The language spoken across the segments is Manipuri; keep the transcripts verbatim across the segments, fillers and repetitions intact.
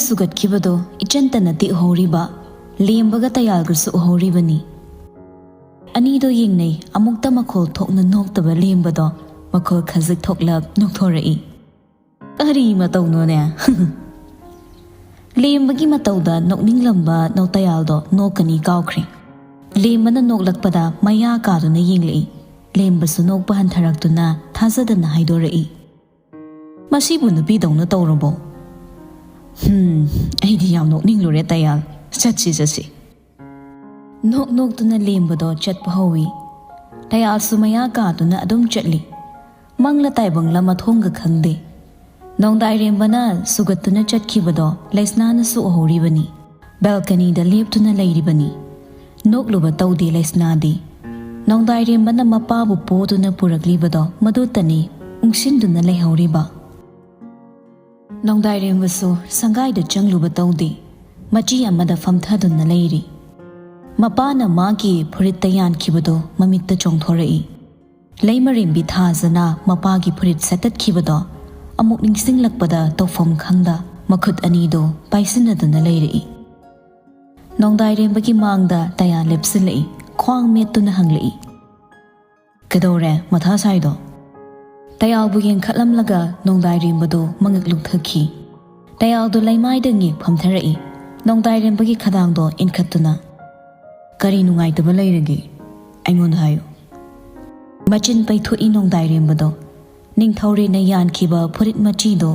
ꯁꯨꯒꯠꯈꯤꯕꯗꯣ ꯏꯆꯟꯇꯅ ꯇꯦꯛꯍꯧꯔꯤꯕ ꯂꯦꯝꯕꯒ ꯇꯌꯥꯜꯒꯁꯨ ꯎꯍꯧꯔꯤꯕꯅꯤ꯫ ꯑꯅꯤꯗꯣ ꯌꯦꯡꯅꯩ꯫ ꯑꯃꯨꯛꯇ ꯃꯈꯣꯜ ꯊꯣꯛꯅ ꯅꯣꯛꯇꯕ ꯂꯦꯝꯕꯗꯣ ꯃꯈꯣꯜ ꯈꯖꯤꯛ ꯊꯣꯛꯂꯞ ꯅꯣꯛꯊꯣꯔꯛꯏ꯫ "ꯀꯔꯤ ꯃꯇꯧꯅꯣꯅꯦ?" ꯂꯦꯝꯕꯒꯤ ꯃꯇꯧꯗ ꯅꯣꯛꯅꯤꯡꯂꯝꯕ ꯅꯧꯇꯌꯥꯜꯗꯣ ꯅꯣꯛꯀꯅꯤ ꯀꯥꯎꯈ꯭ꯔꯦ꯫ ꯂꯦꯝꯕꯅ ꯅꯣꯛꯂꯛꯄꯗ ꯃꯌꯥ ꯀꯥꯗꯨꯅ ꯌꯦꯡꯂꯛꯏ꯫ ꯂꯦꯝꯕꯁꯨ ꯅꯣꯛꯄ ꯍꯟꯊꯔꯛꯇꯨꯅ ꯊꯥꯖꯗꯅ ꯍꯥꯏꯗꯣꯔꯛꯏ, "ꯃꯁꯤꯕꯨ ꯅꯨꯄꯤꯗꯧꯅ ꯇꯧꯔꯕꯣ? ꯍꯝ, ꯑꯩꯗꯤ ꯌꯥꯝ ꯅꯣꯛꯅꯤꯡꯂꯨꯔꯦ ꯇꯌꯥꯜ꯫ ꯆꯠꯁꯤ, ꯆꯠꯁꯤ꯫" ꯅꯣꯛ ꯅꯣꯛꯇꯨꯅ ꯂꯦꯝꯕꯗꯣ ꯆꯠꯄ ꯍꯧꯏ꯫ ꯇꯌꯥꯜꯁꯨ ꯃꯌꯥ ꯀꯥꯗꯨꯅ ꯑꯗꯨꯝ ꯆꯠꯂꯤ꯫ ꯃꯪꯂ ꯇꯥꯏꯕꯪꯂ ꯃꯊꯣꯡꯒ ꯈꯪꯗꯦ꯫ ꯅꯣꯡꯗꯥꯏꯔꯦꯝꯕꯅ ꯁꯨꯒꯠꯇꯨꯅ ꯆꯠꯈꯤꯕꯗꯣ ꯂꯩꯁꯅꯥꯅꯁꯨ ꯎꯍꯧꯔꯤꯕꯅꯤ꯫ ꯕꯦꯜꯀꯅꯤꯗ ꯂꯦꯞꯇꯨꯅ ꯂꯩꯔꯤꯕꯅꯤ꯫ ꯅꯣꯛꯂꯨꯕ ꯇꯧꯗꯦ ꯂꯩꯁꯅꯥꯗꯤ꯫ ꯅꯣꯡꯗꯥꯏꯔꯦꯝꯕꯅ ꯃꯄꯥꯕꯨ ꯄꯣꯗꯨꯅ ꯄꯨꯔꯛꯂꯤꯕꯗꯣ ꯃꯗꯨꯇꯅꯤ ꯎꯪꯁꯤꯟꯗꯨꯅ ꯂꯩꯍꯧꯔꯤꯕ꯫ ꯅꯣꯡꯗꯥꯏꯔꯦꯝꯕꯁꯨ ꯁꯪꯒꯥꯏꯗ ꯆꯪꯂꯨꯕ ꯇꯧꯗꯦ꯫ ꯃꯆꯤ ꯑꯃꯗ ꯐꯝꯊꯗꯨꯅ ꯂꯩꯔꯤ꯫ ꯃꯄꯥꯅ ꯃꯥꯒꯤ ꯐꯨꯔꯤꯠꯇ ꯌꯥꯟꯈꯤꯕꯗꯣ ꯃꯃꯤꯠꯇ ꯆꯣꯡꯊꯣꯔꯛꯏ꯫ ꯂꯩꯃꯔꯦꯝꯕꯤ ꯊꯥꯖꯅ ꯃꯄꯥꯒꯤ ꯐꯨꯔꯤꯠ ꯁꯦꯠꯇꯠꯈꯤꯕꯗꯣ ꯑꯃꯨꯛ ꯅꯤꯡꯁꯤꯡꯂꯛꯄꯗ ꯇꯧꯐꯝ ꯈꯪꯗ ꯃꯈꯨꯠ ꯑꯅꯤꯗꯣ ꯄꯥꯏꯁꯤꯟꯅꯗꯨꯅ ꯂꯩꯔꯛꯏ꯫ ꯅꯣꯡꯗꯥꯏꯔꯦꯝꯕꯒꯤ ꯃꯥꯡꯗ ꯇꯌꯥꯜ ꯂꯦꯞꯁꯤꯜꯂꯛꯏ꯫ ꯈ꯭ꯋꯥꯡ ꯃꯦꯠꯇꯨꯅ ꯍꯪꯂꯛꯏ, "ꯀꯩꯗꯧꯔꯦ ꯃꯊꯥ ꯁꯥꯏꯗꯣ?" ꯇꯌꯥꯜꯕꯨ ꯌꯦꯡꯈꯠꯂꯝꯂꯒ ꯅꯣꯡꯗꯥꯏꯔꯦꯝꯕꯗꯣ ꯃꯉꯛ ꯂꯨꯛꯊꯈꯤ꯫ ꯇꯌꯥꯜꯗꯣ ꯂꯩꯃꯥꯏꯗ ꯉꯦꯛ ꯐꯝꯊꯔꯛꯏ꯫ ꯅꯣꯡꯗꯥꯏꯔꯦꯝꯕꯒꯤ ꯈꯗꯥꯡꯗꯣ ꯏꯟꯈꯠꯇꯨꯅ, "ꯀꯔꯤ ꯅꯨꯡꯉꯥꯏꯇꯕ ꯂꯩꯔꯒꯦ? ꯑꯩꯉꯣꯟꯗ ꯍꯥꯏꯌꯨ꯫" ꯃꯆꯤꯟ ꯄꯩꯊꯣꯛꯏ ꯅꯣꯡꯗꯥꯏꯔꯦꯝꯕꯗꯣ꯫ ꯅꯤꯡꯊꯧꯔꯦꯟꯅ ꯌꯥꯟꯈꯤꯕ ꯐꯨꯔꯤꯠ ꯃꯆꯤꯗꯣ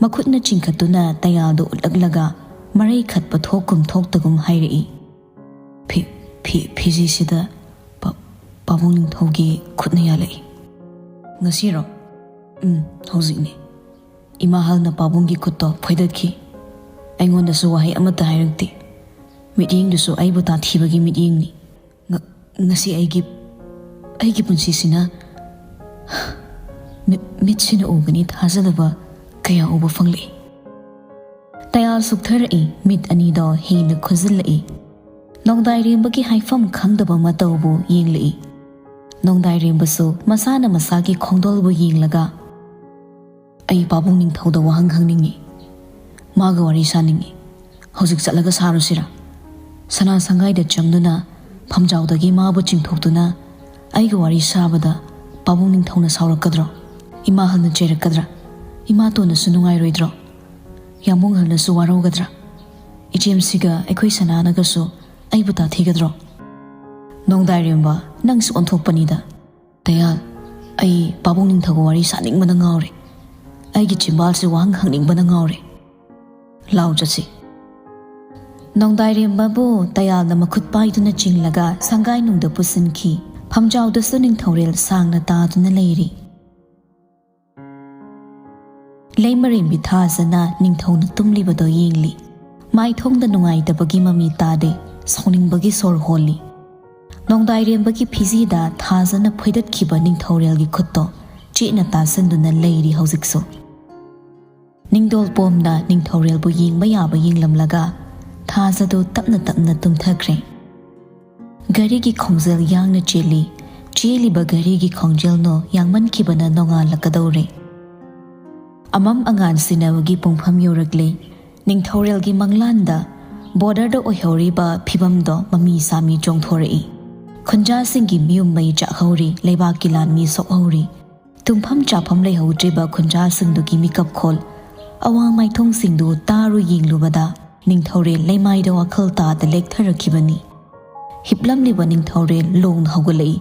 ꯃꯈꯨꯠꯅ ꯆꯤꯡꯈꯠꯇꯨꯅ ꯇꯌꯥꯜꯗꯣ ꯎꯠꯂꯛꯂꯒ ꯃꯔꯩ ꯈꯠꯄ ꯊꯣꯛꯀꯨꯝ ꯊꯣꯛꯇꯒꯨꯝ ꯍꯥꯏꯔꯛꯏ, "ꯐꯤ, ꯐꯤ, ꯐꯤꯖꯤꯁꯤꯗ ꯄꯥ-, ꯄꯥꯕꯨꯡ ꯅꯤꯡꯊꯧꯒꯤ ꯈꯨꯠꯅ ꯌꯥꯜꯂꯛꯏ꯫" "ꯉꯁꯤꯔꯣ?" "ꯎꯝ, ꯍꯧꯖꯤꯛꯅꯦ꯫ ꯏꯃꯥꯍꯜꯅ ꯄꯥꯕꯨꯡꯒꯤ ꯈꯨꯠꯇꯣ ꯐꯣꯏꯗꯠꯈꯤ꯫ ꯑꯩꯉꯣꯟꯗꯁꯨ ꯋꯥꯍꯩ ꯑꯃꯠꯇ ꯍꯥꯏꯔꯛꯇꯦ꯫ ꯃꯤꯠꯌꯦꯡꯗꯨꯁꯨ ꯑꯩꯕꯨ ꯇꯥꯊꯤꯕꯒꯤ ꯃꯤꯠꯌꯦꯡꯅꯤ꯫ ꯉ-, ꯉꯁꯤ ꯑꯩꯒꯤ, ꯑꯩꯒꯤ ꯄꯨꯟꯁꯤꯁꯤꯅ ꯃꯤꯠ-, ꯃꯤꯠꯁꯤꯅ ꯎꯒꯅꯤ ꯊꯥꯖꯗꯕ ꯀꯌꯥ ꯎꯕ ꯐꯪꯂꯛꯏ꯫" ꯇꯌꯥꯜ ꯁꯨꯛꯊꯔꯛꯏ, ꯃꯤꯠ ꯑꯅꯤꯗꯣ ꯍꯦꯟꯅ ꯈꯨꯖꯤꯜꯂꯛꯏ꯫ ꯅꯣꯡꯗꯥꯏꯔꯦꯝꯕꯒꯤ ꯍꯥꯏꯐꯝ ꯈꯪꯗꯕ ꯃꯇꯧꯕꯨ ꯌꯦꯡꯂꯛꯏ꯫ ꯅꯣꯡꯗꯥꯏꯔꯦꯝꯕꯁꯨ ꯃꯁꯥꯅ ꯃꯁꯥꯒꯤ ꯈꯣꯡꯗꯣꯜꯕꯨ ꯌꯦꯡꯂꯒ, "ꯑꯩ ꯄꯥꯕꯨꯡ ꯅꯤꯡꯊꯧꯗ ꯋꯥꯍꯪ ꯍꯪꯅꯤꯡꯏ꯫ ꯃꯥꯒ ꯋꯥꯔꯤ ꯁꯥꯅꯤꯡꯉꯤ꯫ ꯍꯧꯖꯤꯛ ꯆꯠꯂꯒ ꯁꯥꯔꯨꯁꯤꯔꯥ? ꯁꯅꯥ ꯁꯪꯒꯥꯏꯗ ꯆꯪꯗꯨꯅ ꯐꯝꯖꯥꯎꯗꯒꯤ ꯃꯥꯕꯨ ꯆꯤꯡꯊꯣꯛꯇꯨꯅ ꯑꯩꯒ ꯋꯥꯔꯤ ꯁꯥꯕꯗ ꯄꯥꯕꯨꯡ ꯅꯤꯡꯊꯧꯅ ꯁꯥꯎꯔꯛꯀꯗ꯭ꯔꯣ? ꯏꯃꯥ ꯍꯜꯅ ꯆꯩꯔꯛꯀꯗ꯭ꯔꯥ? ꯏꯃꯥꯇꯣꯟꯅꯁꯨ ꯅꯨꯡꯉꯥꯏꯔꯣꯏꯗ꯭ꯔꯣ? ꯌꯥꯝꯕꯨꯡ ꯍꯜꯅꯁꯨ ꯋꯥꯔꯧꯒꯗ꯭ꯔꯥ? ꯏꯆꯦꯝꯁꯤꯒ ꯑꯩꯈꯣꯏ ꯁꯅꯥꯅꯒꯁꯨ ꯑꯩꯕꯨ ꯇꯥꯊꯤꯒꯗ꯭ꯔꯣ? ꯅꯣꯡꯗꯥꯏꯔꯦꯝꯕ, ꯅꯪꯁꯨ ꯑꯣꯟꯊꯣꯛꯄꯅꯤꯗ꯫ ꯇꯌꯥꯜ, ꯑꯩ ꯄꯥꯕꯨꯡ ꯅꯤꯡꯊꯧꯒ ꯋꯥꯔꯤ ꯁꯥꯅꯤꯡꯕꯅ ꯉꯥꯎꯔꯦ꯫ ꯑꯩꯒꯤ ꯆꯤꯝꯕꯥꯜꯁꯦ ꯋꯥꯍꯪ ꯍꯪꯅꯤꯡꯕꯅ ꯉꯥꯎꯔꯦ꯫ ꯂꯥꯎ ꯆꯠꯁꯤ꯫ ꯅꯣꯡꯗꯥꯏꯔꯦꯝꯕꯕꯨ ꯇꯌꯥꯜꯅ ꯃꯈꯨꯠ ꯄꯥꯏꯗꯨꯅ ꯆꯤꯡꯂꯒ ꯁꯪꯒꯥꯏꯅꯨꯡꯗ ꯄꯨꯁꯤꯟꯈꯤ꯫ ꯐꯝꯖꯥꯎꯗꯁꯨ ꯅꯤꯡꯊꯧꯔꯦꯜ ꯁꯥꯡꯅ ꯇꯥꯗꯨꯅ ꯂꯩꯔꯤ꯫ ꯂꯩꯃꯔꯦꯝꯕꯤ ꯊꯥꯖꯅ ꯅꯤꯡꯊꯧꯅ ꯇꯨꯝꯂꯤꯕꯗꯣ ꯌꯦꯡꯂꯤ꯫ ꯃꯥꯏꯊꯣꯡꯗ ꯅꯨꯡꯉꯥꯏꯇꯕꯒꯤ ꯃꯃꯤ ꯇꯥꯗꯦ, ꯁꯥꯎꯅꯤꯡꯕꯒꯤ ꯁꯣꯔ ꯍꯣꯜꯂꯤ꯫ ꯅꯣꯡꯗꯥꯏꯔꯦꯝꯕꯒꯤ ꯐꯤꯖꯤꯗ ꯊꯥꯖꯅ ꯐꯣꯏꯗꯠꯈꯤꯕ ꯅꯤꯡꯊꯧꯔꯦꯜꯒꯤ ꯈꯨꯠꯇꯣ ꯆꯦꯠꯅ ꯇꯥꯁꯤꯟꯗꯨꯅ ꯂꯩꯔꯤ ꯍꯧꯖꯤꯛꯁꯨ꯫ ꯅꯤꯡꯗꯣꯜ ꯄꯣꯝꯅ ꯅꯤꯡꯊꯧꯔꯦꯜꯕꯨ ꯌꯦꯡꯕ ꯌꯥꯕ ꯌꯦꯡꯂꯝꯂꯒ ꯊꯥꯖꯗꯨ ꯇꯞꯅ ꯇꯞꯅ ꯇꯨꯝꯊꯈ꯭ꯔꯦ꯫ ꯘꯔꯤꯒꯤ ꯈꯣꯡꯖꯦꯜ ꯌꯥꯡꯅ ꯆꯦꯜꯂꯤ꯫ ꯆꯦꯜꯂꯤꯕ ꯘꯔꯤꯒꯤ ꯈꯣꯡꯖꯦꯜꯅꯣ ꯌꯥꯡꯃꯟꯈꯤꯕꯅ ꯅꯣꯡꯉꯥꯜꯂꯛꯀꯗꯧꯔꯦ꯫ ꯑꯃꯝ ꯑꯉꯥꯟ ꯁꯤꯟꯅꯕꯒꯤ ꯄꯨꯡꯐꯝ ꯌꯧꯔꯛꯂꯦ꯫ ꯅꯤꯡꯊꯧꯔꯦꯜꯒꯤ ꯃꯪꯂꯥꯟꯗ ꯕꯣꯔꯗꯔꯗ ꯑꯣꯏꯍꯧꯔꯤꯕ ꯐꯤꯕꯝꯗꯣ ꯃꯃꯤ ꯁꯥꯃꯤ ꯆꯣꯡꯊꯣꯔꯛꯏ꯫ ꯈꯨꯟꯖꯥꯁꯤꯡꯒꯤ ꯃꯤꯌꯨꯝ ꯃꯩ ꯆꯥꯛꯍꯧꯔꯤ, ꯂꯩꯕꯥꯛꯀꯤ ꯂꯥꯟꯃꯤ ꯁꯣꯛꯍꯧꯔꯤ꯫ ꯇꯨꯝꯐꯝ ꯆꯥꯐꯝ ꯂꯩꯍꯧꯗ꯭ꯔꯤꯕ ꯈꯨꯟꯖꯥꯁꯤꯡꯗꯨꯒꯤ ꯃꯤꯀꯞꯈꯣꯜ, ꯑꯋꯥꯡ ꯃꯥꯏꯊꯣꯡꯁꯤꯡꯗꯨ ꯇꯥꯔꯨ ꯌꯦꯡꯂꯨꯕꯗ ꯅꯤꯡꯊꯧꯔꯦꯜ ꯂꯩꯃꯥꯏꯗ ꯋꯥꯈꯜ ꯇꯥꯗ ꯂꯦꯛꯊꯔꯛꯈꯤꯕꯅꯤ꯫ ꯍꯤꯞꯂꯝꯂꯤꯕ ꯅꯤꯡꯊꯧꯔꯦꯜ ꯂꯣꯡꯅ ꯍꯧꯒꯠꯂꯛꯏ꯫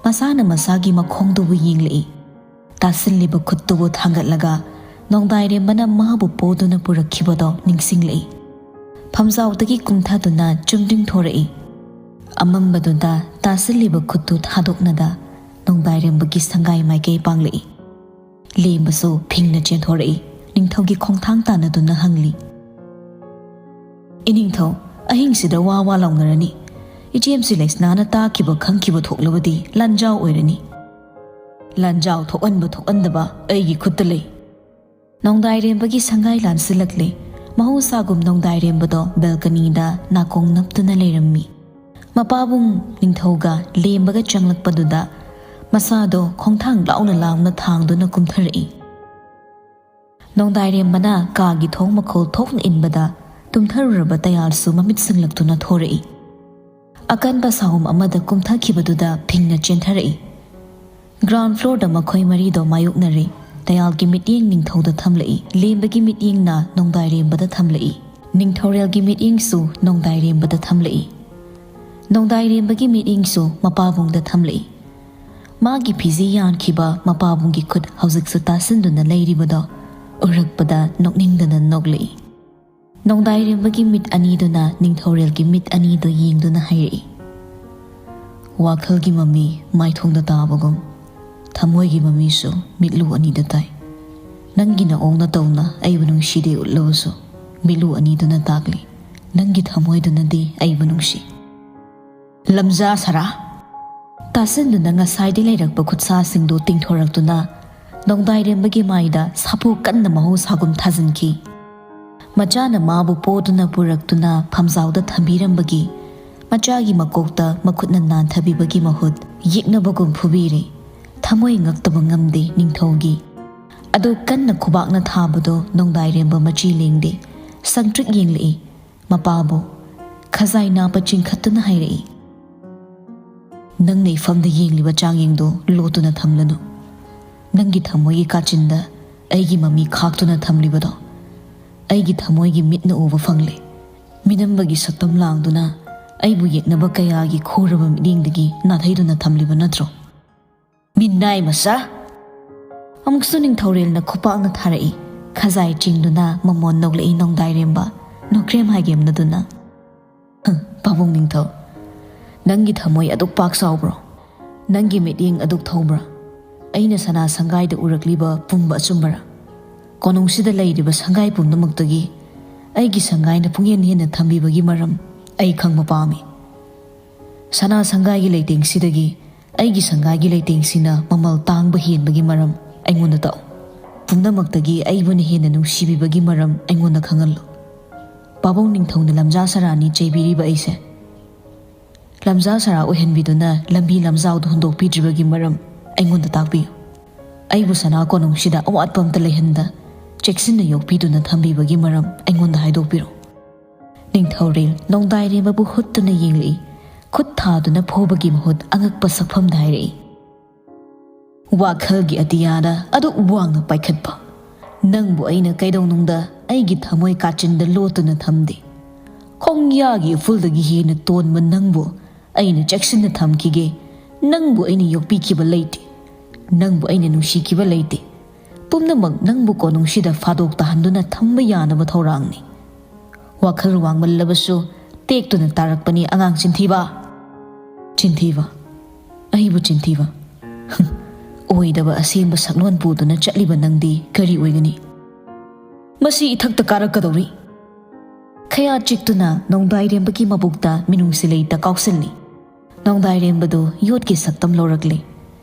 ꯃꯁꯥꯅ ꯃꯁꯥꯒꯤ ꯃꯈꯣꯡꯗꯨꯕꯨ ꯌꯦꯡꯂꯛꯏ꯫ ꯇꯥꯁꯤꯜꯂꯤꯕ ꯈꯨꯠꯇꯨꯕꯨ ꯊꯥꯡꯒꯠꯂꯒ ꯅꯣꯡꯗꯥꯏꯔꯦꯝꯕꯅ ꯃꯥꯕꯨ ꯄꯣꯗꯨꯅ ꯄꯨꯔꯛꯈꯤꯕꯗꯣ ꯅꯤꯡꯁꯤꯡꯂꯛꯏ꯫ ꯐꯝꯖꯥꯎꯗꯒꯤ ꯀꯨꯝꯊꯗꯨꯅ ꯆꯨꯝꯗ꯭ꯔꯤꯡ ꯊꯣꯔꯛꯏ꯫ ꯑꯃꯝꯕꯗꯨꯗ ꯇꯥꯁꯤꯜꯂꯤꯕ ꯈꯨꯠꯇꯨ ꯊꯥꯗꯣꯛꯅꯗ ꯅꯣꯡꯗꯥꯏꯔꯦꯝꯕꯒꯤ ꯁꯪꯒꯥꯏ ꯃꯥꯏꯀꯩ ꯄꯥꯡꯂꯛꯏ꯫ ꯂꯦꯝꯕꯁꯨ ꯐꯤꯡꯅ ꯆꯦꯟꯊꯣꯔꯛꯏ꯫ ꯅꯤꯡꯊꯧꯒꯤ ꯈꯣꯡꯊꯥꯡ ꯇꯥꯟꯅꯗꯨꯅ ꯍꯪꯂꯤ, "ꯏꯅꯤꯡꯊꯧ, ꯑꯍꯤꯡꯁꯤꯗ ꯋꯥ ꯋꯥ ꯂꯥꯎꯅꯔꯅꯤ꯫ ꯏꯆꯦꯝꯁꯤ ꯂꯩꯁꯅꯥꯅ ꯇꯥꯈꯤꯕ ꯈꯪꯈꯤꯕ ꯊꯣꯛꯂꯕꯗꯤ ꯂꯥꯟꯖꯥꯎ ꯑꯣꯏꯔꯅꯤ꯫ ꯂꯥꯟꯖꯥꯎ ꯊꯣꯛꯍꯟꯕ ꯊꯣꯛꯍꯟꯗꯕ ꯑꯩꯒꯤ ꯈꯨꯠꯇ ꯂꯩ꯫" ꯅꯣꯡꯗꯥꯏꯔꯦꯝꯕꯒꯤ ꯁꯪꯒꯥꯏ ꯂꯥꯟꯁꯤꯜꯂꯛꯂꯦ꯫ ꯃꯍꯧꯁꯥꯒꯨꯝ ꯅꯣꯡꯗꯥꯏꯔꯦꯝꯕꯗꯣ ꯕꯦꯜꯀꯅꯤꯗ ꯅꯥꯀꯣꯡ ꯅꯞꯇꯨꯅ ꯂꯩꯔꯝꯃꯤ꯫ ꯃꯄꯥꯕꯨꯡ ꯅꯤꯡꯊꯧꯒ ꯂꯦꯝꯕꯒ ꯆꯪꯂꯛꯄꯗꯨꯗ ꯃꯁꯥꯗꯣ ꯈꯣꯡꯊꯥꯡ ꯂꯥꯎꯅ ꯂꯥꯎꯅ ꯊꯥꯡꯗꯨꯅ ꯀꯨꯝꯊꯔꯛꯏ꯫ ꯅꯣꯡꯗꯥꯏꯔꯦꯝꯕꯅ ꯀꯥꯒꯤ ꯊꯣꯡ ꯃꯈꯣꯜ ꯊꯣꯛꯅ ꯏꯟꯕꯗ ꯇꯨꯝꯊꯔꯨꯔꯕ ꯇꯌꯥꯜꯁꯨ ꯃꯃꯤꯠ ꯁꯤꯡꯂꯛꯇꯨꯅ ꯊꯣꯔꯛꯏ꯫ ꯑꯀꯟꯕ ꯁꯥꯍꯨꯝ ꯑꯃꯗ ꯀꯨꯝꯊꯈꯤꯕꯗꯨꯗ ꯐꯤꯡꯅ ꯆꯦꯟꯊꯔꯛꯏ꯫ ꯒ꯭ꯔꯥꯎꯟ ꯐ꯭ꯂꯣꯔꯗ ꯃꯈꯣꯏ ꯃꯔꯤꯗꯣ ꯃꯥꯌꯣꯛꯅꯔꯦ꯫ ꯇꯌꯥꯜꯒꯤ ꯃꯤꯠꯌꯦꯡ ꯅꯤꯡꯊꯧꯗ ꯊꯝꯂꯛꯏ, ꯂꯦꯝꯕꯒꯤ ꯃꯤꯠꯌꯦꯡꯅ ꯅꯣꯡꯗꯥꯏꯔꯦꯝꯕꯗ ꯊꯝꯂꯛꯏ꯫ ꯅꯤꯡꯊꯧꯔꯦꯜꯒꯤ ꯃꯤꯠꯌꯦꯡꯁꯨ ꯅꯣꯡꯗꯥꯏꯔꯦꯝꯕꯗ ꯊꯝꯂꯛꯏ꯫ ꯅꯣꯡꯗꯥꯏꯔꯦꯝꯕꯒꯤ ꯃꯤꯠꯌꯦꯡꯁꯨ ꯃꯄꯥꯕꯨꯡꯗ ꯊꯝꯂꯛꯏ꯫ ꯃꯥꯒꯤ ꯐꯤꯖꯤ ꯌꯥꯟꯈꯤꯕ ꯃꯄꯥꯕꯨꯡꯒꯤ ꯈꯨꯠ ꯍꯧꯖꯤꯛꯁꯨ ꯇꯥꯁꯤꯟꯗꯨꯅ ꯂꯩꯔꯤꯕꯗꯣ ꯎꯔꯛꯄꯗ ꯅꯣꯛꯅꯤꯡꯗꯅ ꯅꯣꯛꯂꯛꯏ꯫ ꯅꯣꯡꯗꯥꯏꯔꯦꯝꯕꯒꯤ ꯃꯤꯠ ꯑꯅꯤꯗꯨꯅ ꯅꯤꯡꯊꯧꯔꯦꯜꯒꯤ ꯃꯤꯠ ꯑꯅꯤꯗꯨ ꯌꯦꯡꯗꯨꯅ ꯍꯥꯏꯔꯛꯏ, "ꯋꯥꯈꯜꯒꯤ ꯃꯃꯤ ꯃꯥꯏꯊꯣꯡꯗ ꯇꯥꯕꯒꯨꯝ, ꯊꯃꯣꯏꯒꯤ ꯃꯃꯤꯁꯨ ꯃꯤꯠꯂꯨ ꯑꯅꯤꯗ ꯇꯥꯏ꯫ ꯅꯪꯒꯤ ꯅꯑꯣꯡ ꯅꯇꯧꯅ ꯑꯩꯕꯨ ꯅꯨꯡꯁꯤꯗꯦ ꯎꯠꯂꯕꯁꯨ, ꯃꯤꯠꯂꯨ ꯑꯅꯤꯗꯨꯅ ꯇꯥꯛꯂꯤ, ꯅꯪꯒꯤ ꯊꯃꯣꯏꯗꯨꯅꯗꯤ ꯑꯩꯕꯨ ꯅꯨꯡꯁꯤ꯫" "ꯂꯝꯖꯥ ꯁꯔꯥ!" ꯇꯥꯁꯤꯟꯗꯨꯅ ꯉꯁꯥꯏꯗꯤ ꯂꯩꯔꯛꯄ ꯈꯨꯠꯁꯥꯁꯤꯡꯗꯨ ꯇꯤꯡꯊꯣꯔꯛꯇꯨꯅ ꯅꯣꯡꯗꯥꯏꯔꯦꯝꯕꯒꯤ ꯃꯥꯏꯗ ꯁꯥꯐꯨ ꯀꯟꯅ ꯃꯍꯧꯁꯥꯒꯨꯝ ꯊꯥꯖꯤꯟꯈꯤ꯫ ꯃꯆꯥꯅ ꯃꯥꯕꯨ ꯄꯣꯗꯨꯅ ꯄꯨꯔꯛꯇꯨꯅ ꯐꯝꯖꯥꯎꯗ ꯊꯝꯕꯤꯔꯝꯕꯒꯤ ꯃꯆꯥꯒꯤ ꯃꯀꯣꯛꯇ ꯃꯈꯨꯠꯅ ꯅꯥꯟꯊꯕꯤꯕꯒꯤ ꯃꯍꯨꯠ ꯌꯦꯛꯅꯕꯒꯨꯝ ꯐꯨꯕꯤꯔꯦ꯫ ꯊꯃꯣꯏ ꯉꯛꯇꯕ ꯉꯝꯗꯦ ꯅꯤꯡꯊꯧꯒꯤ꯫ ꯑꯗꯨ ꯀꯟꯅ ꯈꯨꯕꯥꯛꯅ ꯊꯥꯕꯗꯣ ꯅꯣꯡꯗꯥꯏꯔꯦꯝꯕ ꯃꯆꯤ ꯂꯦꯡꯗꯦ꯫ ꯁꯪꯇ꯭ꯔꯤꯛ ꯌꯦꯡꯂꯛꯏ꯫ ꯃꯄꯥꯕꯨ ꯈꯖꯥꯏ ꯅꯥꯞꯄ ꯆꯤꯡꯈꯠꯇꯨꯅ ꯍꯥꯏꯔꯛꯏ, "ꯅꯪꯅ ꯏꯐꯝꯗ ꯌꯦꯡꯂꯤꯕ ꯆꯥꯡꯌꯦꯡꯗꯨ ꯂꯣꯠꯇꯨꯅ ꯊꯝꯂꯅꯨ꯫ ꯅꯪꯒꯤ ꯊꯃꯣꯏꯒꯤ ꯀꯥꯆꯤꯟꯗ ꯑꯩꯒꯤ ꯃꯃꯤ ꯈꯥꯛꯇꯨꯅ ꯊꯝꯂꯤꯕꯗꯣ ꯑꯩꯒꯤ ꯊꯃꯣꯏꯒꯤ ꯃꯤꯠꯅ ꯎꯕ ꯐꯪꯂꯦ꯫ ꯃꯤꯅꯝꯕꯒꯤ ꯁꯛꯇꯝ ꯂꯥꯡꯗꯨꯅ ꯑꯩꯕꯨ ꯌꯦꯛꯅꯕ ꯀꯌꯥꯒꯤ ꯈꯨꯔꯕ ꯃꯤꯠꯌꯦꯡꯗꯒꯤ ꯅꯥꯊꯩꯗꯨꯅ ꯊꯝꯂꯤꯕ ꯅꯠꯇ꯭ꯔꯣ?" "ꯃꯤꯅꯥꯏ ꯃꯆꯥ!" ꯑꯃꯨꯛꯁꯨ ꯅꯤꯡꯊꯧꯔꯦꯜꯅ ꯈꯨꯄꯥꯛꯅ ꯊꯥꯔꯛꯏ꯫ ꯈꯖꯥꯏ ꯆꯤꯡꯗꯨꯅ ꯃꯃꯣꯟ ꯅꯣꯛꯂꯛꯏ ꯅꯣꯡꯗꯥꯏꯔꯦꯝꯕ, ꯅꯣꯀ꯭ꯔꯦꯝ ꯍꯥꯏꯒꯦꯝꯅꯗꯨꯅ꯫ "ꯍ, ꯄꯥꯕꯨꯡ ꯅꯤꯡꯊꯧ, ꯅꯪꯒꯤ ꯊꯃꯣꯏ ꯑꯗꯨꯛ ꯄꯥꯛ ꯆꯥꯎꯕ꯭ꯔꯣ? ꯅꯪꯒꯤ ꯃꯤꯠꯌꯦꯡ ꯑꯗꯨꯛ ꯊꯧꯕ꯭ꯔꯥ? ꯑꯩꯅ ꯁꯅꯥ ꯁꯪꯒꯥꯏꯗ ꯎꯔꯛꯂꯤꯕ ꯄꯨꯝꯕ ꯑꯆꯨꯝꯕꯔꯥ? ꯀꯣꯅꯨꯡꯁꯤꯗ ꯂꯩꯔꯤꯕ ꯁꯪꯒꯥꯏ ꯄꯨꯝꯅꯃꯛꯇꯒꯤ ꯑꯩꯒꯤ ꯁꯪꯒꯥꯏꯅ ꯄꯨꯡꯍꯦꯟ ꯍꯦꯟꯅ ꯊꯝꯕꯤꯕꯒꯤ ꯃꯔꯝ ꯑꯩ ꯈꯪꯕ ꯄꯥꯝꯃꯤ꯫ ꯁꯅꯥ ꯁꯪꯒꯥꯏꯒꯤ ꯂꯩꯇꯦꯡꯁꯤꯗꯒꯤ ꯑꯩꯒꯤ ꯁꯪꯒꯥꯏꯒꯤ ꯂꯩꯇꯦꯡꯁꯤꯅ ꯃꯃꯜ ꯇꯥꯡꯕ ꯍꯦꯟꯕꯒꯤ ꯃꯔꯝ ꯑꯩꯉꯣꯟꯗ ꯇꯥꯛꯎ꯫ ꯄꯨꯝꯅꯃꯛꯇꯒꯤ ꯑꯩꯕꯨꯅ ꯍꯦꯟꯅ ꯅꯨꯡꯁꯤꯕꯤꯕꯒꯤ ꯃꯔꯝ ꯑꯩꯉꯣꯟꯗ ꯈꯪꯍꯜꯂꯨ꯫" ꯄꯥꯕꯨꯡ ꯅꯤꯡꯊꯧꯅ ꯂꯝꯖꯥ ꯁꯔꯥꯅꯤ ꯆꯩꯕꯤꯔꯤꯕ ꯑꯩꯁꯦ, ꯂꯝꯖꯥ ꯁꯔꯥ ꯑꯣꯏꯍꯟꯕꯤꯗꯨꯅ ꯂꯝꯕꯤ ꯂꯝꯖꯥꯎꯗ ꯍꯨꯟꯗꯣꯛꯄꯤꯗ꯭ꯔꯤꯕꯒꯤ ꯃꯔꯝ ꯑꯩꯉꯣꯟꯗ ꯇꯥꯛꯄꯤꯌꯨ꯫ ꯑꯩꯕꯨ ꯁꯅꯥ ꯀꯣꯅꯨꯡꯁꯤꯗ ꯑꯋꯥꯠꯄ ꯑꯝꯇ ꯂꯩꯍꯟꯗ ꯆꯦꯛꯁꯤꯟꯅ ꯌꯣꯛꯄꯤꯗꯨꯅ ꯊꯝꯕꯤꯕꯒꯤ ꯃꯔꯝ ꯑꯩꯉꯣꯟꯗ ꯍꯥꯏꯗꯣꯛꯄꯤꯔꯣ꯫ ꯅꯤꯡꯊꯧꯔꯦꯜ ꯅꯣꯡꯗꯥꯏꯔꯦꯝꯕꯕꯨ ꯍꯨꯠꯇꯨꯅ ꯌꯦꯡꯂꯛꯏ꯫ ꯈꯨꯠ ꯊꯥꯗꯨꯅ ꯐꯨꯕꯒꯤ ꯃꯍꯨꯠ ꯑꯉꯛꯄ ꯁꯛꯐꯝꯗ ꯍꯥꯏꯔꯛꯏ꯫ ꯋꯥꯈꯜꯒꯤ ꯑꯇꯤꯌꯥꯗ ꯑꯗꯨꯛ ꯋꯥꯡꯅ ꯄꯥꯏꯈꯠꯄ ꯅꯪꯕꯨ ꯑꯩꯅ ꯀꯩꯗꯧꯅꯨꯡꯗ ꯑꯩꯒꯤ ꯊꯃꯣꯏ ꯀꯥꯆꯤꯟꯗ ꯂꯣꯠꯇꯨꯅ ꯊꯝꯗꯦ꯫ ꯈꯣꯡꯌꯥꯒꯤ ꯎꯐꯨꯜꯗꯒꯤ ꯍꯦꯟꯅ ꯇꯣꯟꯕ ꯅꯪꯕꯨ ꯑꯩꯅ ꯆꯦꯛꯁꯤꯟꯅ ꯊꯝꯈꯤꯒꯦ꯫ ꯅꯪꯕꯨ ꯑꯩꯅ ꯌꯣꯛꯄꯤꯈꯤꯕ ꯂꯩꯇꯦ꯫ ꯅꯪꯕꯨ ꯑꯩꯅ ꯅꯨꯡꯁꯤꯈꯤꯕ ꯂꯩꯇꯦ꯫ ꯄꯨꯝꯅꯃꯛ ꯅꯪꯕꯨ ꯀꯣꯅꯨꯡꯁꯤꯗ ꯐꯥꯗꯣꯛ ꯇꯥꯍꯟꯗꯨꯅ ꯊꯝꯕ ꯌꯥꯅꯕ ꯊꯧꯔꯥꯡꯅꯤ꯫ ꯋꯥꯈꯜ ꯋꯥꯡꯃꯜꯂꯕꯁꯨ ꯇꯦꯛꯇꯨꯅ ꯇꯥꯔꯛꯄꯅꯤ ꯑꯉꯥꯡ ꯆꯤꯟꯊꯤꯕ꯫ ꯆꯤꯟꯊꯤꯕ? ꯑꯩꯕꯨ ꯆꯤꯟꯊꯤꯕ? ꯑꯣꯏꯗꯕ ꯑꯁꯦꯡꯕ ꯁꯛꯂꯣꯟ ꯄꯨꯗꯨꯅ ꯆꯠꯂꯤꯕ ꯅꯪꯗꯤ ꯀꯔꯤ ꯑꯣꯏꯒꯅꯤ? ꯃꯁꯤ ꯏꯊꯛꯇ ꯀꯥꯔꯛꯀꯗꯧꯔꯤ꯫ ꯈꯌꯥ ꯆꯤꯛꯇꯨꯅ ꯅꯣꯡꯗꯥꯏꯔꯦꯝꯕꯒꯤ ꯃꯕꯨꯛꯇ ꯃꯤꯅꯨꯡꯁꯤ ꯂꯩꯇ ꯀꯥꯎꯁꯤꯜꯂꯤ꯫ ꯅꯣꯡꯗꯥꯏꯔꯦꯝꯕꯗꯨ ꯌꯣꯠꯀꯤ ꯁꯛꯇꯝ ꯂꯧꯔꯛꯂꯦ꯫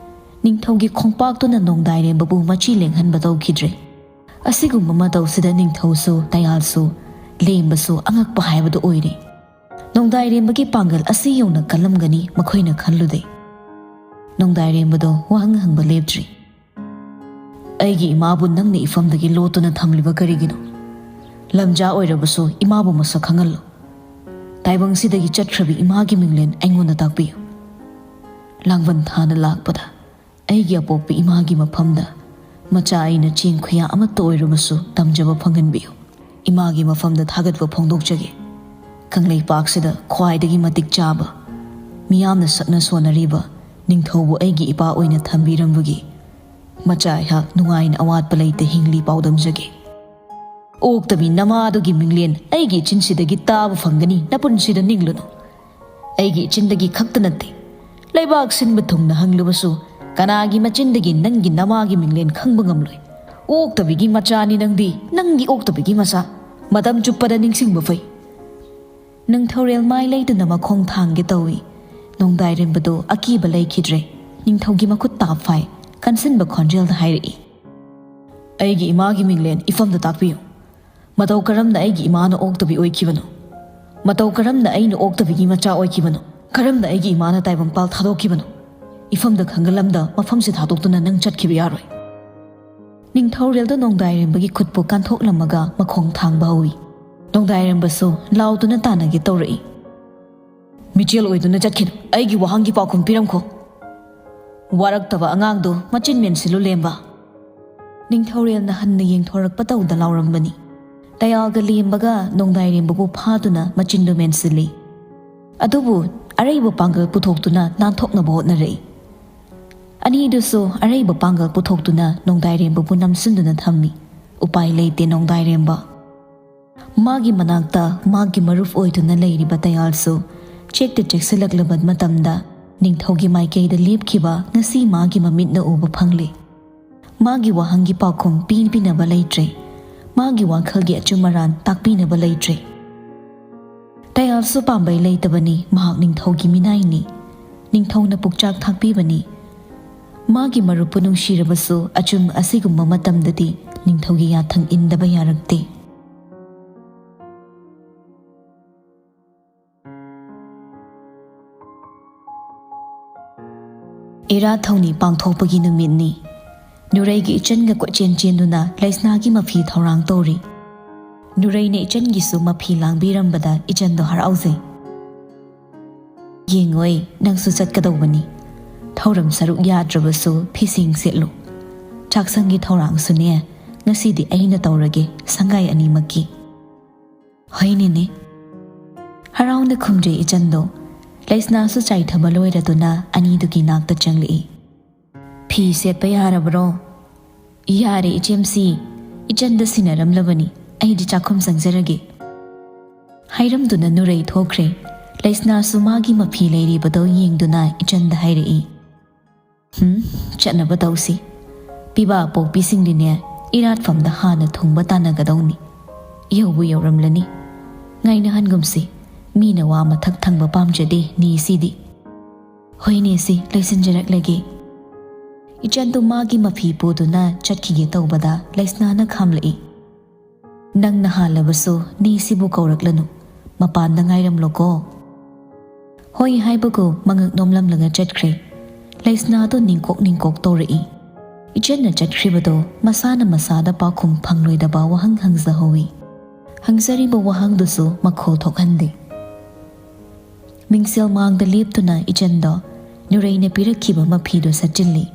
ꯅꯤꯡꯊꯧꯒꯤ ꯈꯣꯡꯄꯥꯛꯇꯨꯅ ꯅꯣꯡꯗꯥꯏꯔꯦꯝꯕꯕꯨ ꯃꯆꯤ ꯂꯦꯡꯍꯟꯕ ꯇꯧꯈꯤꯗ꯭ꯔꯦ꯫ ꯑꯁꯤꯒꯨꯝꯕ ꯃꯇꯧꯁꯤꯗ ꯅꯤꯡꯊꯧꯁꯨ ꯇꯌꯥꯜꯁꯨ ꯂꯦꯝꯕꯁꯨ ꯑꯉꯛꯄ ꯍꯥꯏꯕꯗꯨ ꯑꯣꯏꯔꯦ꯫ ꯅꯣꯡꯗꯥꯏꯔꯦꯝꯕꯒꯤ ꯄꯥꯡꯒꯜ ꯑꯁꯤ ꯌꯧꯅ ꯀꯜꯂꯝꯒꯅꯤ ꯃꯈꯣꯏꯅ ꯈꯜꯂꯨꯗꯦ꯫ ꯅꯣꯡꯗꯥꯏꯔꯦꯝꯕꯗꯣ ꯋꯥꯍꯪ ꯍꯪꯕ ꯂꯦꯞꯇ꯭ꯔꯤ꯫ ꯑꯩꯒꯤ ꯏꯃꯥꯕꯨ ꯅꯪꯅ ꯏꯐꯝꯗꯒꯤ ꯂꯣꯠꯇꯨꯅ ꯊꯝꯂꯤꯕ ꯀꯔꯤꯒꯤꯅꯣ? ꯂꯝꯖꯥ ꯑꯣꯏꯔꯕꯁꯨ ꯏꯃꯥꯕꯨ ꯃꯁꯛ ꯈꯪꯍꯜꯂꯨ꯫ ꯇꯥꯏꯕꯪꯁꯤꯗꯒꯤ ꯆꯠꯈ꯭ꯔꯕꯤ ꯏꯃꯥꯒꯤ ꯃꯤꯡꯂꯦꯟ ꯑꯩꯉꯣꯟꯗ ꯇꯥꯛꯄꯤꯌꯨ꯫ ꯂꯥꯡꯕꯟ ꯊꯥꯅ ꯂꯥꯛꯄꯗ ꯑꯩꯒꯤ ꯑꯄꯣꯛꯄ ꯏꯃꯥꯒꯤ ꯃꯐꯝꯗ ꯃꯆꯥ ꯑꯩꯅ ꯆꯦꯡ ꯈꯨꯌꯥ ꯑꯃꯠꯇ ꯑꯣꯏꯔꯕꯁꯨ ꯇꯝꯖꯕ ꯐꯪꯍꯟꯕꯤꯌꯨ꯫ ꯏꯃꯥꯒꯤ ꯃꯐꯝꯗ ꯊꯥꯒꯠꯄ ꯐꯣꯡꯗꯣꯛꯆꯒꯦ꯫ ꯀꯪꯂꯩꯄꯥꯛꯁꯤꯗ ꯈ꯭ꯋꯥꯏꯗꯒꯤ ꯃꯇꯤꯛ ꯆꯥꯕ, ꯃꯤꯌꯥꯝꯅ ꯁꯛꯅ ꯁꯣꯟꯅꯔꯤꯕ ꯅꯤꯡꯊꯧꯕꯨ ꯑꯩꯒꯤ ꯏꯄꯥ ꯑꯣꯏꯅ ꯊꯝꯕꯤꯔꯝꯕꯒꯤ ꯃꯆꯥ ꯑꯩꯍꯥꯛ ꯅꯨꯡꯉꯥꯏꯅ ꯑꯋꯥꯠꯄ ꯂꯩꯇ ꯍꯤꯡꯂꯤ ꯄꯥꯎꯗꯝꯖꯒꯦ꯫ ꯑꯣꯛꯇꯕꯤ ꯅꯃꯥꯗꯨꯒꯤ ꯃꯤꯡꯂꯦꯟ ꯑꯩꯒꯤ ꯏꯆꯤꯟꯁꯤꯗꯒꯤ ꯇꯥꯕ ꯐꯪꯒꯅꯤ, ꯅꯄꯨꯟꯁꯤꯗ ꯅꯤꯡꯂꯨꯅꯨ꯫ ꯑꯩꯒꯤ ꯏꯆꯤꯟꯗꯒꯤ ꯈꯛꯇ ꯅꯠꯇꯦ, ꯂꯩꯕꯥꯛ ꯁꯤꯟꯕ ꯊꯨꯡꯅ ꯍꯪꯂꯨꯕꯁꯨ ꯀꯅꯥꯒꯤ ꯃꯆꯤꯟꯗꯒꯤ ꯅꯪꯒꯤ ꯅꯃꯥꯒꯤ ꯃꯤꯡꯂꯦꯟ ꯈꯪꯕ ꯉꯝꯂꯣꯏ꯫ ꯑꯣꯛꯇꯕꯤꯒꯤ ꯃꯆꯥꯅꯤ ꯅꯪꯗꯤ, ꯅꯪꯒꯤ ꯑꯣꯛꯇꯕꯤꯒꯤ ꯃꯆꯥ꯫ ꯃꯇꯝ ꯆꯨꯞꯄꯗ ꯅꯤꯡꯁꯤꯡꯕ ꯐꯩ꯫ ꯅꯤꯡꯊꯧꯔꯦꯜ ꯃꯥꯏ ꯂꯩꯗꯨꯅ ꯃꯈꯣꯡ ꯊꯥꯡꯒꯦ ꯇꯧꯏ꯫ ꯅꯣꯡꯗꯥꯏꯔꯦꯝꯕꯗꯨ ꯑꯀꯤꯕ ꯂꯩꯈꯤꯗ꯭ꯔꯦ꯫ ꯅꯤꯡꯊꯧꯒꯤ ꯃꯈꯨꯠ ꯇꯥꯞ ꯐꯥꯏ꯫ ꯀꯟꯁꯤꯟꯕ ꯈꯣꯟꯖꯦꯜꯗ ꯍꯥꯏꯔꯛꯏ, "ꯑꯩꯒꯤ ꯏꯃꯥꯒꯤ ꯃꯤꯡꯂꯦꯟ ꯏꯐꯝꯗ ꯇꯥꯛꯄꯤꯌꯨ꯫ ꯃꯇꯧ ꯀꯔꯝꯅ ꯑꯩꯒꯤ ꯏꯃꯥꯅ ꯑꯣꯛꯇꯕꯤ ꯑꯣꯏꯈꯤꯕꯅꯣ? ꯃꯇꯧ ꯀꯔꯝꯅ ꯑꯩꯅ ꯑꯣꯛꯇꯕꯤꯒꯤ ꯃꯆꯥ ꯑꯣꯏꯈꯤꯕꯅꯣ? ꯀꯔꯝꯅ ꯑꯩꯒꯤ ꯏꯃꯥꯅ ꯇꯥꯏꯕꯪꯄꯥꯜ ꯊꯥꯗꯣꯛꯈꯤꯕꯅꯣ? ꯏꯐꯝꯗ ꯈꯪꯍꯜꯂꯝꯗ ꯃꯐꯝꯁꯤ ꯊꯥꯗꯣꯛꯇꯨꯅ ꯅꯪ ꯆꯠꯈꯤꯕ ꯌꯥꯔꯣꯏ꯫" ꯅꯤꯡꯊꯧꯔꯦꯜꯗꯣ ꯅꯣꯡꯗꯥꯏꯔꯦꯝꯕꯒꯤ ꯈꯨꯠꯄꯨ ꯀꯥꯟꯊꯣꯛꯂꯝꯃꯒ ꯃꯈꯣꯡ ꯊꯥꯡꯕ ꯍꯧꯏ꯫ ꯅꯣꯡꯗꯥꯏꯔꯦꯝꯕꯁꯨ ꯂꯥꯎꯗꯨꯅ ꯇꯥꯟꯅꯒꯦ ꯇꯧꯔꯛꯏ꯫ "ꯃꯤꯆꯦꯜ ꯑꯣꯏꯗꯨꯅ ꯆꯠꯈꯤꯅꯨ, ꯑꯩꯒꯤ ꯋꯥꯍꯪꯒꯤ ꯄꯥꯎꯈꯨꯝ ꯄꯤꯔꯝꯈꯣ꯫ ꯋꯥꯔꯛꯇꯕ ꯑꯉꯥꯡꯗꯨ ꯃꯆꯤꯟ ꯃꯦꯟꯁꯤꯜꯂꯨ, ꯂꯦꯝꯕ!" ꯅꯤꯡꯊꯧꯔꯦꯜꯅ ꯍꯟꯅ ꯌꯦꯡꯊꯣꯔꯛꯄ ꯇꯧꯗ ꯂꯥꯎꯔꯝꯕꯅꯤ꯫ ꯇꯌꯥꯜꯒ ꯂꯦꯝꯕꯒ ꯅꯣꯡꯗꯥꯏꯔꯦꯝꯕꯕꯨ ꯐꯥꯗꯨꯅ ꯃꯆꯤꯟꯗꯨ ꯃꯦꯟꯁꯤꯜꯂꯤ꯫ ꯑꯗꯨꯕꯨ ꯑꯔꯩꯕ ꯄꯥꯡꯒꯜ ꯄꯨꯊꯣꯛꯇꯨꯅ ꯅꯥꯟꯊꯣꯛꯅꯕ ꯍꯣꯠꯅꯔꯛꯏ꯫ ꯑꯅꯤꯗꯨꯁꯨ ꯑꯔꯩꯕ ꯄꯥꯡꯒꯜ ꯄꯨꯊꯣꯛꯇꯨꯅ ꯅꯣꯡꯗꯥꯏꯔꯦꯝꯕꯕꯨ ꯅꯝꯁꯤꯟꯗꯨꯅ ꯊꯝꯃꯤ꯫ ꯎꯄꯥꯏ ꯂꯩꯇꯦ ꯅꯣꯡꯗꯥꯏꯔꯦꯝꯕ꯫ ꯃꯥꯒꯤ ꯃꯅꯥꯛꯇ ꯃꯥꯒꯤ ꯃꯔꯨꯞ ꯑꯣꯏꯗꯨꯅ ꯂꯩꯔꯤꯕ ꯇꯌꯥꯜꯁꯨ ꯆꯦꯛꯇ ꯆꯦꯛꯁꯤꯜꯂꯛꯂꯕ ꯃꯇꯝꯗ ꯅꯤꯡꯊꯧꯒꯤ ꯃꯥꯏꯀꯩꯗ ꯂꯦꯞꯈꯤꯕ ꯉꯁꯤ ꯃꯥꯒꯤ ꯃꯃꯤꯠꯅ ꯎꯕ ꯐꯪꯂꯦ꯫ ꯃꯥꯒꯤ ꯋꯥꯍꯪꯒꯤ ꯄꯥꯎꯈꯨꯝ ꯄꯤꯕꯤꯅꯕ ꯂꯩꯇ꯭ꯔꯦ꯫ ꯃꯥꯒꯤ ꯋꯥꯈꯜꯒꯤ ꯑꯆꯨꯝ ꯑꯔꯥꯟ ꯇꯥꯛꯄꯤꯅꯕ ꯂꯩꯇ꯭ꯔꯦ꯫ ꯇꯌꯥꯜꯁꯨ ꯄꯥꯝꯕꯩ ꯂꯩꯇꯕꯅꯤ, ꯃꯍꯥꯛ ꯅꯤꯡꯊꯧꯒꯤ ꯃꯤꯅꯥꯏꯅꯤ꯫ ꯅꯤꯡꯊꯧꯅ ꯄꯨꯛꯆꯥꯛ ꯊꯥꯛꯄꯤꯕꯅꯤ꯫ ꯃꯥꯒꯤ ꯃꯔꯨꯞꯄꯨ ꯅꯨꯡꯁꯤꯔꯕꯁꯨ ꯑꯆꯨꯝ ꯑꯁꯤꯒꯨꯝꯕ ꯃꯇꯝꯗꯗꯤ ꯅꯤꯡꯊꯧꯒꯤ ꯌꯥꯊꯪ ꯏꯟꯗꯕ ꯌꯥꯔꯛꯇꯦ꯫ ꯏꯔꯥꯠ ꯊꯧꯅꯤ ꯄꯥꯡꯊꯣꯛꯄꯒꯤ ꯅꯨꯃꯤꯠꯅꯤ꯫ ꯅꯨꯔꯩꯒꯤ ꯏꯆꯟꯒ ꯀꯣꯏꯆꯦꯟ ꯆꯦꯟꯗꯨꯅ ꯂꯩꯁꯅꯥꯒꯤ ꯃꯐꯤ ꯊꯧꯔꯥꯡ ꯇꯧꯔꯤ꯫ ꯅꯨꯔꯩꯅ ꯏꯆꯟꯒꯤꯁꯨ ꯃꯐꯤ ꯂꯥꯡꯕꯤꯔꯝꯕꯗ ꯏꯆꯟꯗꯣ ꯍꯔꯥꯎꯖꯩ꯫ "ꯌꯦꯡꯉꯣꯏ, ꯅꯪꯁꯨ ꯆꯠꯀꯗꯧꯕꯅꯤ꯫ ꯊꯧꯔꯝ ꯁꯔꯨꯛ ꯌꯥꯗ꯭ꯔꯕꯁꯨ ꯐꯤꯁꯤꯡ ꯁꯦꯠꯂꯨ꯫ ꯆꯥꯛꯁꯪꯒꯤ ꯊꯧꯔꯥꯡꯁꯨꯅꯦ, ꯉꯁꯤꯗꯤ ꯑꯩꯅ ꯇꯧꯔꯒꯦ, ꯁꯪꯒꯥꯏ ꯑꯅꯤꯃꯛꯀꯤ꯫" "ꯍꯣꯏ ꯅꯦꯅꯦ꯫" ꯍꯔꯥꯎꯅ ꯈꯨꯝꯖꯩ ꯏꯆꯟꯗꯣ꯫ ꯂꯩꯁꯅꯥꯁꯨ ꯆꯥꯏꯊꯕ ꯂꯣꯏꯔꯗꯨꯅ ꯑꯅꯤꯗꯨꯒꯤ ꯅꯥꯛꯇ ꯆꯪꯂꯛꯏ꯫ "ꯐꯤ ꯁꯦꯠꯄ ꯌꯥꯔꯕ꯭ꯔꯣ?" "ꯌꯥꯔꯦ ꯏꯆꯦꯝꯁꯤ, ꯏꯆꯟꯗ ꯁꯤꯟꯅꯔꯝꯂꯕꯅꯤ, ꯑꯩꯗꯤ ꯆꯥꯛꯈꯨꯝ ꯆꯪꯖꯔꯒꯦ꯫" ꯍꯥꯏꯔꯝꯗꯨꯅ ꯅꯨꯔꯩ ꯊꯣꯛꯈ꯭ꯔꯦ꯫ ꯂꯩꯁꯅꯥꯁꯨ ꯃꯥꯒꯤ ꯃꯐꯤ ꯂꯩꯔꯤꯕꯗꯣ ꯌꯦꯡꯗꯨꯅ ꯏꯆꯟꯗ ꯍꯥꯏꯔꯛꯏ꯫ "ꯍꯨꯝ, ꯆꯠꯅꯕ ꯇꯧꯁꯤ꯫ ꯄꯤꯕꯥ ꯄꯣꯛꯄꯤꯁꯤꯡꯗꯤꯅꯦ, ꯏꯔꯥꯠꯐꯝꯗ ꯍꯥꯟꯅ ꯊꯨꯡꯕ ꯇꯥꯟꯅꯒꯗꯧꯅꯤ꯫ ꯌꯧꯕꯨ ꯌꯧꯔꯝꯂꯅꯤ꯫ ꯉꯥꯏꯅꯍꯟꯒꯨꯝꯁꯤ, ꯃꯤꯅ ꯋꯥ ꯃꯊꯛ ꯊꯪꯕ ꯄꯥꯝꯖꯗꯦ ꯅꯤꯁꯤꯗꯤ꯫" "ꯍꯣꯏ ꯅꯦꯁꯤ, ꯂꯣꯏꯁꯤꯟꯖꯔꯛꯂꯒꯦ꯫" ꯏꯆꯟꯗꯨ ꯃꯥꯒꯤ ꯃꯐꯤ ꯄꯨꯗꯨꯅ ꯆꯠꯈꯤꯒꯦ ꯇꯧꯕꯗ ꯂꯩꯁꯅꯥꯅ ꯈꯥꯝꯂꯛꯏ꯫ "ꯅꯪꯅ ꯍꯥꯜꯂꯕꯁꯨ ꯅꯤꯁꯤꯕꯨ ꯀꯧꯔꯛꯂꯅꯨ, ꯃꯄꯥꯟꯗ ꯉꯥꯏꯔꯝꯂꯣꯀꯣ꯫" ꯍꯣꯏ ꯍꯥꯏꯕꯒꯨ ꯃꯉꯛ ꯅꯣꯝꯂꯝꯂꯒ ꯆꯠꯈ꯭ꯔꯦ꯫ ꯂꯩꯁꯅꯥꯗꯣ ꯅꯤꯡꯀꯣꯛ ꯅꯤꯡꯀꯣꯛ ꯇꯧꯔꯛꯏ꯫ ꯏꯆꯟꯅ ꯆꯠꯈ꯭ꯔꯤꯕꯗꯣ ꯃꯁꯥꯅ ꯃꯁꯥꯗ ꯄꯥꯎꯈꯨꯝ ꯐꯪꯂꯣꯏꯗꯕ ꯋꯥꯍꯪ ꯍꯪꯖꯍꯧꯏ꯫ ꯍꯪꯖꯔꯤꯕ ꯋꯥꯍꯪꯗꯨꯁꯨ ꯃꯈꯣꯜ ꯊꯣꯛꯍꯟꯗꯦ꯫ ꯃꯤꯡꯁꯦꯜ ꯃꯥꯡꯗ ꯂꯦꯞꯇꯨꯅ ꯏꯆꯟꯗꯣ ꯅꯨꯔꯩꯅ ꯄꯤꯔꯛꯈꯤꯕ ꯃꯐꯤꯗꯨ ꯁꯠꯆꯤꯜꯂꯤ꯫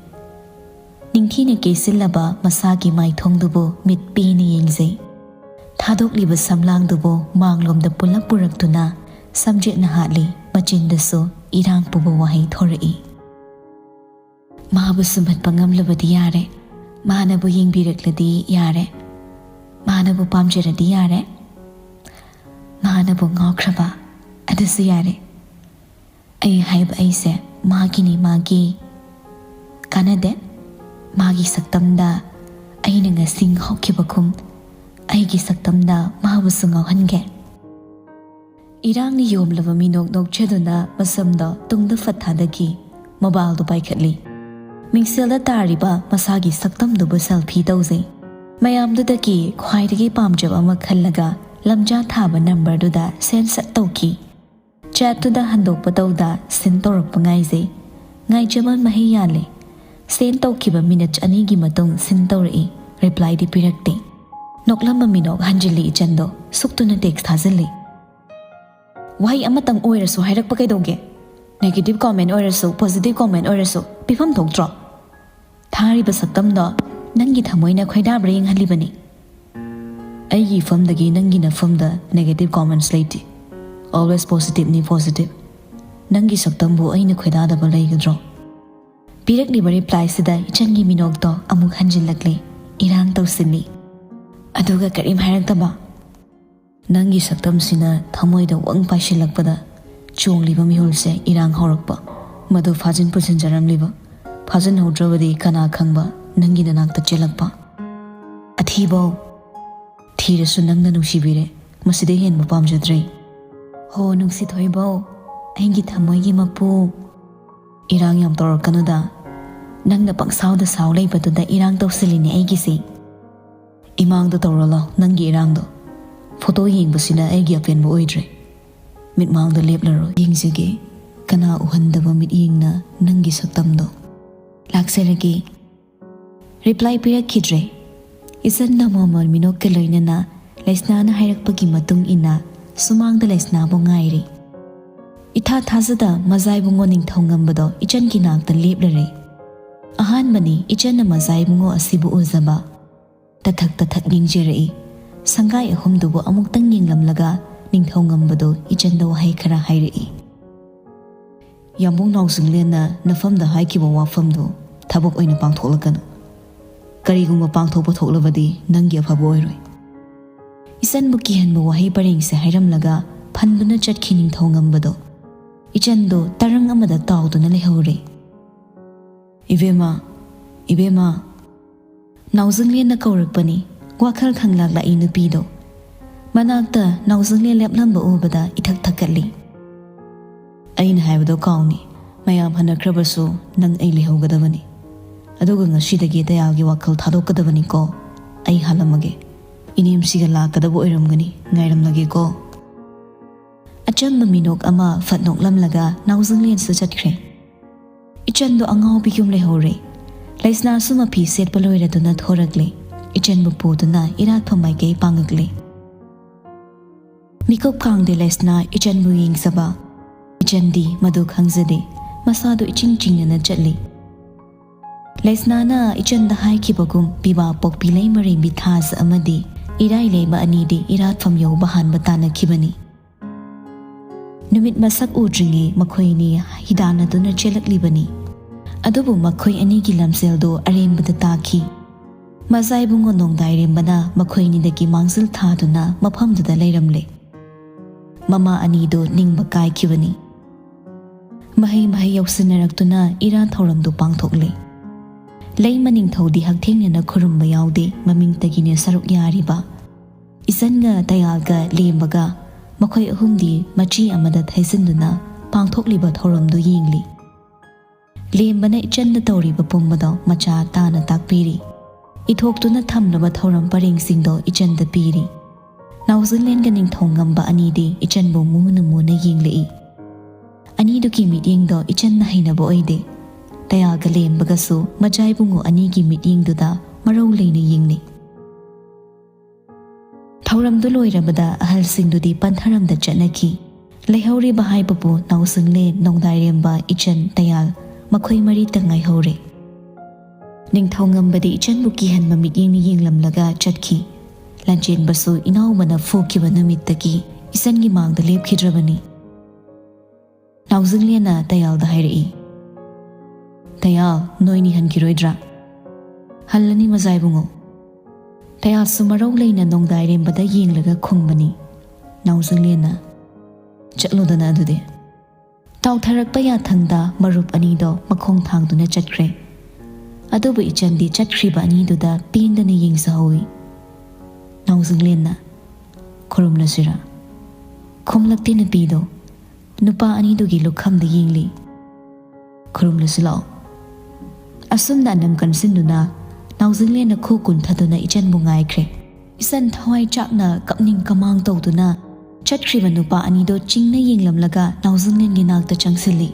ꯅꯤꯡꯊꯤꯅ ꯀꯦꯁꯤꯜꯂꯕ ꯃꯁꯥꯒꯤ ꯃꯥꯏꯊꯣꯡꯗꯨꯕꯨ ꯃꯤꯠ ꯄꯦꯅ ꯌꯦꯡꯖꯩ꯫ ꯊꯥꯗꯣꯛꯂꯤꯕ ꯁꯝꯂꯥꯡꯗꯨꯕꯨ ꯃꯥꯡꯂꯣꯝꯗ ꯄꯨꯂꯞ ꯄꯨꯔꯛꯇꯨꯅ ꯁꯝꯖꯦꯠꯅ ꯍꯥꯠꯂꯤ꯫ ꯃꯆꯤꯟꯗꯁꯨ ꯏꯔꯥꯡ ꯄꯨꯕ ꯋꯥꯍꯩ ꯊꯣꯔꯛꯏ꯫ ꯃꯥꯕꯨ ꯁꯨꯝꯍꯠꯄ ꯉꯝꯂꯕꯗꯤ ꯌꯥꯔꯦ꯫ ꯃꯥꯅꯕꯨ ꯌꯦꯡꯕꯤꯔꯛꯂꯗꯤ ꯌꯥꯔꯦ꯫ ꯃꯥꯅꯕꯨ ꯄꯥꯝꯖꯔꯗꯤ ꯌꯥꯔꯦ꯫ ꯃꯥꯅꯕꯨ ꯉꯥꯎꯈ꯭ꯔꯕ ꯑꯗꯨꯁꯨ ꯌꯥꯔꯦ꯫ ꯑꯩ ꯍꯥꯏꯕ ꯑꯩꯁꯦ ꯃꯥꯒꯤꯅꯤ, ꯃꯥꯒꯤ꯫ ꯀꯥꯟꯅꯗꯦ꯫ ꯃꯥꯒꯤ ꯁꯛꯇꯝꯗ ꯑꯩꯅ ꯉꯁꯤ ꯉꯥꯎꯈꯤꯕꯒꯨꯝ ꯑꯩꯒꯤ ꯁꯛꯇꯝꯗ ꯃꯥꯕꯨꯁꯨ ꯉꯥꯎꯍꯟꯒꯦ꯫ ꯏꯔꯥꯡꯅ ꯌꯣꯝꯂꯕ ꯃꯤꯅꯣꯛ ꯅꯣꯛꯆꯗꯨꯅ ꯃꯁꯝꯗꯣ ꯇꯨꯡꯗ ꯐꯠ ꯊꯥꯗꯈꯤ꯫ ꯃꯣꯕꯥꯏꯜꯗꯨ ꯄꯥꯏꯈꯠꯂꯤ꯫ ꯃꯤꯡꯁꯦꯜꯗ ꯇꯥꯔꯤꯕ ꯃꯁꯥꯒꯤ ꯁꯛꯇꯝꯗꯨꯕꯨ ꯁꯦꯜꯐꯤ ꯇꯧꯖꯩ꯫ ꯃꯌꯥꯝꯗꯨꯗꯒꯤ ꯈ꯭ꯋꯥꯏꯗꯒꯤ ꯄꯥꯝꯖꯕ ꯑꯃ ꯈꯜꯂꯒ ꯂꯝꯖꯥ ꯊꯥꯕ ꯅꯝꯕꯔꯗꯨꯗ ꯁꯦꯟ ꯁꯠ ꯇꯧꯈꯤ꯫ ꯆꯦꯠꯇꯨꯗ ꯍꯟꯗꯣꯛꯄ ꯇꯧꯗ ꯁꯤꯟ ꯇꯧꯔꯛꯄ ꯉꯥꯏꯖꯩ꯫ ꯉꯥꯏꯖꯃꯟ ꯃꯍꯩ ꯌꯥꯜꯂꯦ꯫ ꯁꯦꯟ ꯇꯧꯈꯤꯕ ꯃꯤꯅꯠ ꯑꯅꯤꯒꯤ ꯃꯇꯨꯡ ꯁꯤꯟ ꯇꯧꯔꯛꯏ꯫ ꯔꯤꯄ꯭ꯂꯥꯏꯗꯤ ꯄꯤꯔꯛꯇꯦ꯫ ꯅꯣꯛꯂꯝꯕ ꯃꯤꯅꯣꯛ ꯍꯟꯖꯤꯜꯂꯤ ꯏꯆꯟꯗꯣ꯫ ꯁꯨꯛꯇꯨꯅ ꯇꯦꯛꯁ ꯊꯥꯖꯤꯜꯂꯤ꯫ ꯋꯥꯍꯩ ꯑꯃꯇꯪ ꯑꯣꯏꯔꯁꯨ ꯍꯥꯏꯔꯛꯄ ꯀꯩꯗꯧꯒꯦ? ꯅꯦꯒꯦꯇꯤꯚ ꯀꯣꯃꯦꯟ ꯑꯣꯏꯔꯁꯨ, ꯄꯣꯖꯤꯇꯤꯚ ꯀꯣꯃꯦꯟ ꯑꯣꯏꯔꯁꯨ ꯄꯤꯐꯝ ꯊꯣꯛꯇ꯭ꯔꯣ? ꯊꯥꯔꯤꯕ ꯁꯛꯇꯝꯗꯣ ꯅꯪꯒꯤ ꯊꯃꯣꯏꯅ ꯈꯣꯏꯗꯥꯕ꯭ꯔꯥ ꯌꯦꯡꯍꯜꯂꯤꯕꯅꯤ꯫ ꯑꯩꯒꯤ ꯏꯐꯝꯗꯒꯤ ꯅꯪꯒꯤ ꯅꯐꯝꯗ ꯅꯦꯒꯦꯇꯤꯚ ꯀꯣꯃꯦꯟꯠꯁ ꯂꯩꯇꯦ꯫ ꯑꯣꯜꯋꯦꯁ ꯄꯣꯖꯤꯇꯤꯚꯅꯤ, ꯄꯣꯖꯤꯇꯤꯚ꯫ ꯅꯪꯒꯤ ꯁꯛꯇꯝꯕꯨ ꯑꯩꯅ ꯈꯣꯏꯗꯥꯗꯕ ꯂꯩꯒꯗ꯭ꯔꯣ? ꯄꯤꯔꯛꯂꯤꯕ ꯔꯤꯄ꯭ꯂꯥꯏꯁꯤꯗ ꯏꯆꯟꯒꯤ ꯃꯤꯅꯣꯛꯇꯣ ꯑꯃꯨꯛ ꯍꯟꯖꯤꯜꯂꯛꯂꯦ꯫ ꯏꯔꯥꯡ ꯇꯧꯁꯤꯜꯂꯤ꯫ ꯑꯗꯨꯒ ꯀꯔꯤꯝ ꯍꯥꯏꯔꯛꯇꯕ꯫ ꯅꯪꯒꯤ ꯁꯛꯇꯝꯁꯤꯅ ꯊꯃꯣꯏꯗ ꯋꯪ ꯄꯥꯏꯁꯤꯜꯂꯛꯄꯗ ꯆꯣꯡꯂꯤꯕ ꯃꯤꯍꯨꯜꯁꯦ ꯏꯔꯥꯡ ꯍꯧꯔꯛꯄ꯫ ꯃꯗꯨ ꯐꯥꯖꯤꯟ ꯄꯨꯁꯤꯟꯖꯔꯝꯂꯤꯕ꯫ ꯐꯥꯖꯤꯟꯍꯧꯗ꯭ꯔꯕꯗꯤ ꯀꯅꯥ ꯈꯪꯕ ꯅꯪꯒꯤ ꯅꯅꯥꯛꯇ ꯆꯦꯜꯂꯛꯄ꯫ ꯑꯊꯤꯕꯧ, ꯊꯤꯔꯁꯨ ꯅꯪꯅ ꯅꯨꯡꯁꯤꯕꯤꯔꯦ꯫ ꯃꯁꯤꯗꯩ ꯍꯦꯟꯕ ꯄꯥꯝꯖꯗ꯭ꯔꯦ꯫ ꯍꯣ ꯅꯨꯡꯁꯤꯊꯣꯏꯕꯧ, ꯑꯩꯒꯤ ꯊꯃꯣꯏꯒꯤ ꯃꯄꯨ꯫ ꯏꯔꯥꯡ ꯌꯥꯝ ꯇꯧꯔꯛꯀꯅꯨꯗ꯫ ꯅꯪꯅ ꯄꯪꯁꯥꯎꯗ ꯁꯥꯎ ꯂꯩꯕꯗꯨꯗ ꯏꯔꯥꯡ ꯇꯧꯁꯤꯜꯂꯤꯅꯦ ꯑꯩꯒꯤꯁꯦ꯫ ꯏꯃꯥꯡꯗ ꯇꯧꯔꯣ ꯂꯥꯎ ꯅꯪꯒꯤ ꯏꯔꯥꯡꯗꯣ꯫ ꯐꯣꯇꯣ ꯌꯦꯡꯕꯁꯤꯅ ꯑꯩꯒꯤ ꯑꯄꯦꯟꯕ ꯑꯣꯏꯗ꯭ꯔꯦ꯫ ꯃꯤꯠꯃꯥꯡꯗ ꯂꯦꯞꯂꯔꯣꯏ꯫ ꯌꯦꯡꯖꯒꯦ ꯀꯅꯥ ꯎꯍꯟꯗꯕ ꯃꯤꯠꯌꯦꯡꯅ ꯅꯪꯒꯤ ꯁꯛꯇꯝꯗꯣ꯫ ꯂꯥꯛꯆꯔꯒꯦ꯫ ꯔꯤꯄ꯭ꯂꯥꯏ ꯄꯤꯔꯛꯈꯤꯗ꯭ꯔꯦ꯫ ꯏꯆꯟꯅ ꯃꯣꯃꯣꯟ ꯃꯤꯅꯣꯛꯀ ꯂꯣꯏꯅꯅ ꯂꯩꯁꯅꯥꯅ ꯍꯥꯏꯔꯛꯄꯒꯤ ꯃꯇꯨꯡ ꯏꯟꯅ ꯁꯨꯃꯥꯡꯗ ꯂꯩꯁꯅꯥꯕꯨ ꯉꯥꯏꯔꯤ꯫ ꯏꯊꯥ ꯊꯥꯖꯗ ꯃꯖꯥ ꯏꯕꯨꯡꯉꯣ ꯅꯤꯡꯊꯧ ꯉꯝꯕꯗꯣ ꯏꯆꯟꯒꯤ ꯅꯥꯛꯇ ꯂꯦꯞꯂꯔꯦ꯫ ꯑꯍꯥꯟꯕꯅꯤ ꯏꯆꯟꯅ ꯃꯖꯥ ꯏꯕꯨꯡꯉꯣ ꯑꯁꯤꯕꯨ ꯎꯖꯕ꯫ ꯇꯊꯛ ꯇꯊꯛ ꯌꯦꯡꯖꯔꯛꯏ꯫ ꯁꯪꯒꯥꯏ ꯑꯍꯨꯝꯗꯨꯕꯨ ꯑꯃꯨꯛꯇꯪ ꯌꯦꯡꯂꯝꯂꯒ ꯅꯤꯡꯊꯧ ꯉꯝꯕꯗꯣ ꯏꯆꯟꯗ ꯋꯥꯍꯩ ꯈꯔ ꯍꯥꯏꯔꯛꯏ꯫ ꯌꯥꯝꯕꯨꯡ ꯅꯥꯎꯖꯤꯡꯂꯦꯟꯅ ꯅꯐꯝꯗ ꯍꯥꯏꯈꯤꯕ ꯋꯥꯐꯝꯗꯨ ꯊꯕꯛ ꯑꯣꯏꯅ ꯄꯥꯡꯊꯣꯛꯂꯛꯀꯅꯨ꯫ ꯀꯔꯤꯒꯨꯝꯕ ꯄꯥꯡꯊꯣꯛꯄ ꯊꯣꯛꯂꯕꯗꯤ ꯅꯪꯒꯤ ꯑꯐꯕ ꯑꯣꯏꯔꯣꯏ꯫ ꯏꯆꯟꯕꯨ ꯀꯤꯍꯟꯕ ꯋꯥꯍꯩ ꯄꯔꯦꯡꯁꯦ ꯍꯥꯏꯔꯝꯂꯒ ꯐꯟꯗꯨꯅ ꯆꯠꯈꯤ ꯅꯤꯡꯊꯧ ꯉꯝꯕꯗꯣ꯫ ꯏꯆꯟꯗꯣ ꯇꯔꯪ ꯑꯃꯗ ꯇꯥꯎꯗꯨꯅ ꯂꯩꯍꯧꯔꯦ꯫ "ꯏꯕꯦꯝꯃ, ꯏꯕꯦꯝꯃ!" ꯅꯥꯎꯖꯤꯡꯂꯦꯟꯅ ꯀꯧꯔꯛꯄꯅꯤ꯫ ꯋꯥꯈꯜ ꯈꯪꯂꯥꯛ ꯂꯥꯛꯏ ꯅꯨꯄꯤꯗꯣ꯫ ꯃꯅꯥꯛꯇ ꯅꯥꯎꯖꯤꯡꯂꯦꯟ ꯂꯦꯞꯂꯝꯕ ꯎꯕꯗ ꯏꯊꯛ ꯊꯛꯀꯠꯂꯤ꯫ "ꯑꯩꯅ ꯍꯥꯏꯕꯗꯣ ꯀꯥꯎꯅꯤ꯫ ꯃꯌꯥꯝ ꯍꯟꯅꯈ꯭ꯔꯕꯁꯨ ꯅꯪ ꯑꯩ ꯂꯩꯍꯧꯒꯗꯕꯅꯤ꯫ ꯑꯗꯨꯒ ꯉꯁꯤꯗꯒꯤ ꯗꯌꯥꯜꯒꯤ ꯋꯥꯈꯜ ꯊꯥꯗꯣꯛꯀꯗꯕꯅꯤꯀꯣ꯫ ꯑꯩ ꯍꯥꯜꯂꯝꯃꯒꯦ꯫ ꯏꯅꯦꯝꯁꯤꯒ ꯂꯥꯛꯀꯗꯕ ꯑꯣꯏꯔꯝꯒꯅꯤ꯫ ꯉꯥꯏꯔꯝꯂꯒꯦꯀꯣ꯫" ꯑꯆꯝꯕ ꯃꯤꯅꯣꯛ ꯑꯃ ꯐꯠ ꯅꯣꯛꯂꯝꯂꯒ ꯅꯥꯎꯖꯤꯡꯂꯦꯟꯁꯨ ꯆꯠꯈ꯭ꯔꯦ꯫ ꯏꯆꯟꯗꯣ ꯑꯉꯥꯎꯕꯤꯒꯨꯝ ꯂꯩꯍꯧꯔꯦ꯫ ꯂꯩꯁꯅꯥꯁꯨ ꯃꯐꯤ ꯁꯦꯠꯄ ꯂꯣꯏꯔꯗꯨꯅ ꯊꯣꯔꯛꯂꯦ꯫ ꯏꯆꯟꯕꯨ ꯄꯨꯗꯨꯅ ꯏꯔꯥꯠꯐꯝ ꯃꯥꯏꯀꯩ ꯄꯥꯡꯉꯛꯂꯦ꯫ ꯃꯤꯀꯨꯞ ꯀꯥꯡꯗꯦ ꯂꯩꯁꯅꯥ ꯏꯆꯟꯕꯨ ꯌꯦꯡꯖꯕ꯫ ꯏꯆꯟꯗꯤ ꯃꯗꯨ ꯈꯪꯖꯗꯦ꯫ ꯃꯁꯥꯗꯨ ꯏꯆꯤꯡ ꯆꯤꯡꯅꯅ ꯆꯠꯂꯤ꯫ ꯂꯩꯁꯅꯥꯅ ꯏꯆꯟꯗ ꯍꯥꯏꯈꯤꯕꯒꯨꯝ ꯄꯤꯕꯥ ꯄꯣꯛꯄꯤ ꯂꯩꯃꯔꯦꯝꯕꯤ ꯊꯥꯖ ꯑꯃꯗꯤ ꯏꯔꯥꯏ ꯂꯩꯃ ꯑꯅꯤꯗꯤ ꯏꯔꯥꯠꯐꯝ ꯌꯧꯕ ꯍꯥꯟꯕ ꯇꯥꯟꯅꯈꯤꯕꯅꯤ꯫ ꯅꯨꯃꯤꯠ ꯃꯁꯛ ꯎꯗ꯭ꯔꯤꯉꯩ ꯃꯈꯣꯏꯅꯤ ꯍꯤꯗꯥꯟꯅꯗꯨꯅ ꯆꯦꯜꯂꯛꯂꯤꯕꯅꯤ꯫ ꯑꯗꯨꯕꯨ ꯃꯈꯣꯏ ꯑꯅꯤꯒꯤ ꯂꯝꯖꯦꯜꯗꯨ ꯑꯔꯦꯝꯕꯗ ꯇꯥꯈꯤ꯫ ꯃꯖꯥ ꯏꯕꯨꯡꯉꯣ ꯅꯣꯡꯗꯥꯏꯔꯦꯝꯕꯅ ꯃꯈꯣꯏꯅꯤꯗꯒꯤ ꯃꯥꯡꯖꯤꯜ ꯊꯥꯗꯨꯅ ꯃꯐꯝꯗꯨꯗ ꯂꯩꯔꯝꯂꯦ꯫ ꯃꯃꯥ ꯑꯅꯤꯗꯨ ꯅꯤꯡꯕ ꯀꯥꯏꯈꯤꯕꯅꯤ꯫ ꯃꯍꯩ ꯃꯍꯩ ꯌꯧꯁꯤꯟꯅꯔꯛꯇꯨꯅ ꯏꯔꯥꯠ ꯊꯧꯔꯝꯗꯨ ꯄꯥꯡꯊꯣꯛꯂꯦ꯫ ꯂꯩꯃ ꯅꯤꯡꯊꯧꯗꯤ ꯍꯛꯊꯦꯡꯅꯅ ꯈꯨꯔꯨꯝꯕ ꯌꯥꯎꯗꯦ, ꯃꯃꯤꯡꯇꯒꯤꯅꯦ ꯁꯔꯨꯛ ꯌꯥꯔꯤꯕ꯫ ꯏꯆꯟꯒ ꯗꯌꯥꯜꯒ ꯂꯦꯝꯕꯒ ꯃꯈꯣꯏ ꯑꯍꯨꯝꯗꯤ ꯃꯆꯤ ꯑꯃꯗ ꯊꯩꯖꯤꯟꯗꯨꯅ ꯄꯥꯡꯊꯣꯛꯂꯤꯕ ꯊꯧꯔꯝꯗꯨ ꯌꯦꯡꯂꯤ꯫ ꯂꯦꯝꯕꯅ ꯏꯆꯟꯗ ꯇꯧꯔꯤꯕ ꯄꯨꯝꯕꯗꯣ ꯃꯆꯥ ꯇꯥꯅ ꯇꯥꯛꯄꯤꯔꯤ꯫ ꯏꯊꯣꯛꯇꯨꯅ ꯊꯝꯂꯕ ꯊꯧꯔꯝ ꯄꯔꯦꯡꯁꯤꯡꯗꯣ ꯏꯆꯟꯗ ꯄꯤꯔꯤ꯫ ꯅꯥꯎꯖꯤꯡꯂꯦꯟꯒ ꯅꯤꯡꯊꯧ ꯉꯝꯕ ꯑꯅꯤꯗꯤ ꯏꯆꯟꯕꯨ ꯃꯨꯅ ꯃꯨꯅ ꯌꯦꯡꯂꯛꯏ꯫ ꯑꯅꯤꯗꯨꯒꯤ ꯃꯤꯠꯌꯦꯡꯗꯣ ꯏꯆꯟꯅ ꯍꯩꯅꯕ ꯑꯣꯏꯗꯦ꯫ ꯇꯌꯥꯜꯒ ꯂꯦꯝꯕꯒꯁꯨ ꯃꯖꯥ ꯏꯕꯨꯡꯉꯣ ꯑꯅꯤꯒꯤ ꯃꯤꯠꯌꯦꯡꯗꯨꯗ ꯃꯔꯧ ꯂꯩꯅ ꯌꯦꯡꯂꯤ꯫ ꯊꯧꯔꯝꯗꯨ ꯂꯣꯏꯔꯕꯗ ꯑꯍꯜꯁꯤꯡꯗꯨꯗꯤ ꯄꯟꯊꯔꯝꯗ ꯆꯠꯅꯈꯤ꯫ ꯂꯩꯍꯧꯔꯤꯕ ꯍꯥꯏꯕꯕꯨ ꯅꯥꯎꯁꯤꯡꯂꯦꯟ, ꯅꯣꯡꯗꯥꯏꯔꯦꯝꯕ, ꯏꯆꯟ, ꯇꯌꯥꯜ, ꯃꯈꯣꯏ ꯃꯔꯤꯇ ꯉꯥꯏꯍꯧꯔꯦ꯫ ꯅꯤꯡꯊꯧꯉꯝꯕꯗꯤ ꯏꯆꯟꯕꯨ ꯀꯤꯍꯟꯕ ꯃꯤꯠꯌꯦꯡꯅ ꯌꯦꯡꯂꯝꯂꯒ ꯆꯠꯈꯤ꯫ ꯂꯥꯟꯆꯦꯟꯕꯁꯨ ꯏꯅꯥꯎꯕꯅ ꯐꯨꯈꯤꯕ ꯅꯨꯃꯤꯠꯇꯒꯤ ꯏꯆꯟꯒꯤ ꯃꯥꯡꯗ ꯂꯦꯞꯈꯤꯗ꯭ꯔꯕꯅꯤ꯫ ꯅꯥꯎꯖꯤꯡꯂꯦꯟꯅ ꯇꯌꯥꯜꯗ ꯍꯥꯏꯔꯛꯏ, "ꯇꯌꯥꯜ, ꯅꯣꯏꯅꯤ ꯍꯟꯈꯤꯔꯣꯏꯗ꯭ꯔꯥ?" "ꯍꯜꯂꯅꯤ ꯃꯖꯥ ꯏꯕꯨꯡꯉꯣ꯫" ꯇꯌꯥꯜꯁꯨ ꯃꯔꯧ ꯂꯩꯅ ꯅꯣꯡꯗꯥꯏꯔꯦꯝꯕꯗ ꯌꯦꯡꯂꯒ ꯈꯨꯝꯕꯅꯤ꯫ ꯅꯥꯎꯖꯤꯡꯂꯦꯟꯅ, "ꯆꯠꯂꯣꯗꯅ ꯑꯗꯨꯗꯤ꯫" ꯇꯥꯎꯊꯔꯛꯄ ꯌꯥꯊꯪꯗ ꯃꯔꯨꯞ ꯑꯅꯤꯗꯣ ꯃꯈꯣꯡ ꯊꯥꯡꯗꯨꯅ ꯆꯠꯈ꯭ꯔꯦ꯫ ꯑꯗꯨꯕꯨ ꯏꯆꯟꯗꯤ ꯆꯠꯈ꯭ꯔꯤꯕ ꯑꯅꯤꯗꯨꯗ ꯄꯦꯟꯗꯅ ꯌꯦꯡꯖꯍꯧꯏ꯫ ꯅꯥꯎꯖꯤꯡꯂꯦꯟꯅ, "ꯈꯨꯔꯨꯝꯂꯁꯤꯔꯥ?" ꯈꯨꯝꯂꯛꯇꯦ ꯅꯨꯄꯤꯗꯣ꯫ ꯅꯨꯄꯥ ꯑꯅꯤꯗꯨꯒꯤ ꯂꯨꯈꯝꯗ ꯌꯦꯡꯂꯤ꯫ "ꯈꯨꯔꯨꯝꯂꯁꯤ ꯂꯥꯛꯑꯣ꯫" ꯑꯁꯨꯝꯅ ꯑꯅꯝ ꯀꯟꯁꯤꯟꯗꯨꯅ ꯅꯥꯎꯖꯤꯡꯂꯦꯟꯅ ꯈꯨ ꯀꯨꯟꯊꯗꯨꯅ ꯏꯆꯟꯕꯨ ꯉꯥꯏꯈ꯭ꯔꯦ꯫ ꯏꯆꯟ ꯊꯋꯥꯏ ꯆꯥꯛꯅ ꯀꯞꯅꯤꯡ ꯀꯃꯥꯡ ꯇꯧꯗꯨꯅ ꯆꯠꯈ꯭ꯔꯤꯕ ꯅꯨꯄꯥ ꯑꯅꯤꯗꯣ ꯆꯤꯡꯅ ꯌꯦꯡꯂꯝꯂꯒ ꯅꯥꯎꯖꯤꯡꯂꯦꯟꯒꯤ ꯅꯥꯛꯇ ꯆꯪꯁꯤꯜꯂꯤ꯫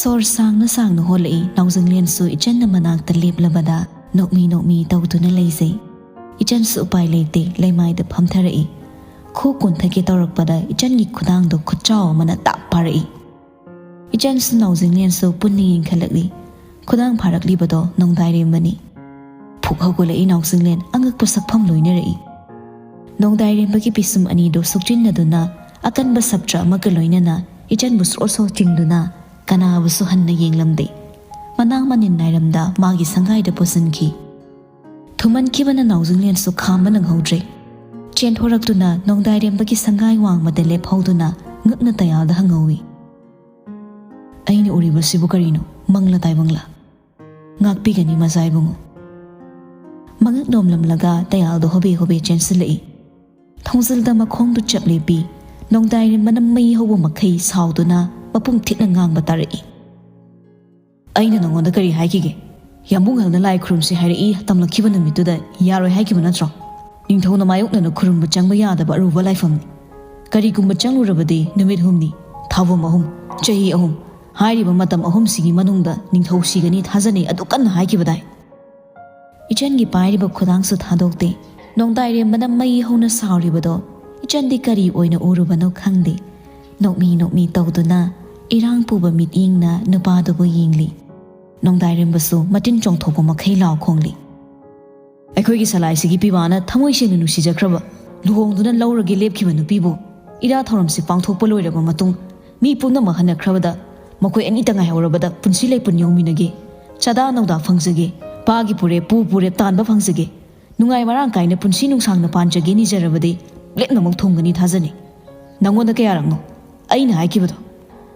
ꯁꯣꯔ ꯁꯥꯡꯅ ꯁꯥꯡꯅ ꯍꯣꯜꯂꯛꯏ꯫ ꯅꯥꯎꯖꯤꯡꯂꯦꯟꯁꯨ ꯏꯆꯟꯅ ꯃꯅꯥꯛꯇ ꯂꯦꯞꯂꯕꯗ ꯅꯣꯛꯃꯤ ꯅꯣꯛꯃꯤ ꯇꯧꯗꯨꯅ ꯂꯩꯖꯩ꯫ ꯏꯆꯟꯁꯨ ꯎꯄꯥꯏ ꯂꯩꯇꯦ, ꯂꯩꯃꯥꯏꯗ ꯐꯝꯊꯔꯛꯏ꯫ ꯈꯨ ꯀꯨꯟꯊꯒꯦ ꯇꯧꯔꯛꯄꯗ ꯏꯆꯟꯒꯤ ꯈꯨꯗꯥꯡꯗꯣ ꯈꯨꯠꯆꯥꯎ ꯑꯃꯅ ꯇꯥꯞ ꯐꯥꯔꯛꯏ꯫ ꯏꯆꯟꯁꯨ ꯅꯥꯎꯖꯤꯡꯂꯦꯟꯁꯨ ꯄꯨꯟꯅ ꯌꯦꯡꯈꯠꯂꯛꯂꯤ꯫ ꯈꯨꯗꯥꯡ ꯐꯥꯔꯛꯂꯤꯕꯗꯣ ꯅꯣꯡꯗꯥꯏꯔꯦꯝꯕꯅꯤ꯫ ꯐꯨꯛ ꯍꯧꯒꯠꯂꯛꯏ ꯅꯥꯎꯖꯤꯡꯂꯦꯟ, ꯑꯉꯛꯄ ꯁꯛꯐꯝ ꯂꯣꯏꯅꯔꯛꯏ꯫ ꯅꯣꯡꯗꯥꯏꯔꯦꯝꯕꯒꯤ ꯄꯤꯁꯨꯝ ꯑꯅꯤꯗꯨ ꯁꯨꯛꯆꯤꯟꯅꯗꯨꯅ ꯑꯀꯟꯕ ꯁꯞꯇ꯭ꯔ ꯑꯃꯒ ꯂꯣꯏꯅꯅ ꯏꯆꯟꯕꯨ ꯁ꯭ꯔꯣ ꯁ꯭ꯔꯣ ꯆꯤꯡꯗꯨꯅ ꯀꯅꯥꯕꯨꯁꯨ ꯍꯟꯅ ꯌꯦꯡꯂꯝꯗꯦ꯫ ꯃꯅꯥ ꯃꯅꯤꯟ ꯅꯥꯏꯔꯝꯗ ꯃꯥꯒꯤ ꯁꯪꯒꯥꯏꯗ ꯄꯨꯁꯤꯟꯈꯤ꯫ ꯊꯨꯃꯟꯈꯤꯕꯅ ꯅꯥꯎꯖꯤꯡꯂꯦꯟꯁꯨ ꯈꯥꯝꯕ ꯅꯪꯍꯧꯗ꯭ꯔꯦ꯫ ꯆꯦꯟꯊꯣꯔꯛꯇꯨꯅ ꯅꯣꯡꯗꯥꯏꯔꯦꯝꯕꯒꯤ ꯁꯪꯒꯥꯏ ꯋꯥꯡꯃꯗ ꯂꯦꯞꯍꯧꯗꯨꯅ ꯉꯛꯅ ꯇꯌꯥꯜꯗ ꯍꯪꯍꯧꯏ, "ꯑꯩꯅ ꯎꯔꯤꯕꯁꯤꯕꯨ ꯀꯔꯤꯅꯣ? ꯃꯪꯂ ꯇꯥꯏꯕꯪꯂ?" "ꯉꯥꯛꯄꯤꯒꯅꯤ ꯃꯖꯥ ꯏꯕꯨꯡꯉꯣ꯫" ꯃꯉꯛ ꯅꯣꯝꯂꯝꯂꯒ ꯇꯌꯥꯜꯗꯣ ꯍꯣꯕꯦ ꯍꯣꯕꯦ ꯆꯦꯟꯁꯤꯜꯂꯛꯏ꯫ ꯊꯣꯡꯖꯤꯜꯗ ꯃꯈꯣꯡꯗꯨ ꯆꯞ ꯂꯦꯞꯄꯤ꯫ ꯅꯣꯡꯗꯥꯏꯔꯦꯝꯕꯅ ꯃꯩ ꯍꯧꯕ ꯃꯈꯩ ꯁꯥꯎꯗꯨꯅ ꯃꯄꯨꯝ ꯊꯤꯠꯅ ꯉꯥꯡꯕ ꯇꯥꯔꯛꯏ꯫ "ꯑꯩꯅ ꯅꯉꯣꯟꯗ ꯀꯔꯤ ꯍꯥꯏꯈꯤꯒꯦ? ꯌꯥꯝꯕꯨꯡ ꯍꯦꯜꯅ ꯂꯥꯏ ꯈꯨꯔꯨꯝꯁꯤ ꯍꯥꯏꯔꯛꯏ ꯇꯝꯂꯛꯈꯤꯕ ꯅꯨꯃꯤꯠꯇꯨꯗ ꯌꯥꯔꯣꯏ ꯍꯥꯏꯈꯤꯕ ꯅꯠꯇ꯭ꯔꯣ? ꯅꯤꯡꯊꯧꯅ ꯃꯥꯌꯣꯛꯅꯅ ꯈꯨꯔꯨꯝꯕ ꯆꯪꯕ ꯌꯥꯗꯕ ꯑꯔꯨꯕ ꯂꯥꯏꯐꯝꯅꯤ꯫ ꯀꯔꯤꯒꯨꯝꯕ ꯆꯪꯂꯨꯔꯕꯗꯤ ꯅꯨꯃꯤꯠ ꯍꯨꯝꯅꯤ, ꯊꯥꯕꯣꯝ ꯑꯍꯨꯝ, ꯆꯍꯤ ꯑꯍꯨꯝ, ꯍꯥꯏꯔꯤꯕ ꯃꯇꯝ ꯑꯍꯨꯝꯁꯤꯒꯤ ꯃꯅꯨꯡꯗ ꯅꯤꯡꯊꯧ ꯁꯤꯒꯅꯤ ꯊꯥꯖꯅꯩ, ꯑꯗꯨ ꯀꯟꯅ ꯍꯥꯏꯈꯤꯕꯗꯥꯏ꯫ ꯏꯆꯟꯒꯤ ꯄꯥꯏꯔꯤꯕ ꯈꯨꯗꯥꯡꯁꯨ ꯊꯥꯗꯣꯛꯇꯦ꯫ ꯅꯣꯡꯗꯥꯏꯔꯦꯝꯕꯅ ꯃꯩ ꯍꯧꯅ ꯁꯥꯎꯔꯤꯕꯗꯣ ꯏꯆꯟꯗꯤ ꯀꯔꯤ ꯑꯣꯏꯅ ꯎꯔꯨꯕꯅꯣ ꯈꯪꯗꯦ꯫ ꯅꯣꯛꯃꯤ ꯅꯣꯛꯃꯤ ꯇꯧꯗꯨꯅ ꯏꯔꯥꯡ ꯄꯨꯕ ꯃꯤꯠꯌꯦꯡꯅ ꯅꯨꯄꯥꯗꯨꯕꯨ ꯌꯦꯡꯂꯤ꯫ ꯅꯣꯡꯗꯥꯏꯔꯦꯝꯕꯁꯨ ꯃꯇꯤꯟ ꯆꯣꯡꯊꯣꯛꯄ ꯃꯈꯩ ꯂꯥꯎ ꯈꯣꯡꯂꯤ꯫ ꯑꯩꯈꯣꯏꯒꯤ ꯁꯂꯥꯏꯁꯤꯒꯤ ꯄꯤꯕꯥꯅ ꯊꯃꯣꯏ ꯁꯦꯡꯅ ꯅꯨꯡꯁꯤꯖꯈ꯭ꯔꯕ, ꯂꯨꯍꯣꯡꯗꯨꯅ ꯂꯧꯔꯒꯦ ꯂꯦꯞꯈꯤꯕ ꯅꯨꯄꯤꯕꯨ ꯏꯔꯥ ꯊꯧꯔꯝꯁꯤ ꯄꯥꯡꯊꯣꯛꯄ ꯂꯣꯏꯔꯕ ꯃꯇꯨꯡ ꯃꯤ ꯄꯨꯝꯅꯃꯛ ꯍꯟꯅꯈ꯭ꯔꯕꯗ ꯃꯈꯣꯏ ꯑꯅꯤꯇ ꯉꯥꯏꯍꯧꯔꯕꯗ ꯄꯨꯟꯁꯤ ꯂꯩꯄꯨꯟ ꯌꯧꯃꯤꯟꯅꯒꯦ, ꯆꯥꯗꯥ ꯅꯧꯗꯥ ꯐꯪꯖꯒꯦ, ꯄꯥꯒꯤ ꯄꯨꯔꯦꯞ ꯄꯨ ꯄꯨꯔꯦꯞ ꯇꯥꯟꯕ ꯐꯪꯖꯒꯦ, ꯅꯨꯡꯉꯥꯏ ꯃꯔꯥꯡ ꯀꯥꯏꯅ ꯄꯨꯟꯁꯤ ꯅꯨꯡꯁꯥꯡꯅ ꯄꯥꯟꯖꯒꯦ ꯅꯤꯖꯔꯕꯗꯤ ꯂꯦꯞꯅꯃꯛ ꯊꯨꯡꯒꯅꯤ ꯊꯥꯖꯅꯤ꯫ ꯅꯪꯉꯣꯟꯗ ꯀꯌꯥꯔꯛꯅꯣ ꯑꯩꯅ ꯍꯥꯏꯈꯤꯕꯗꯣ?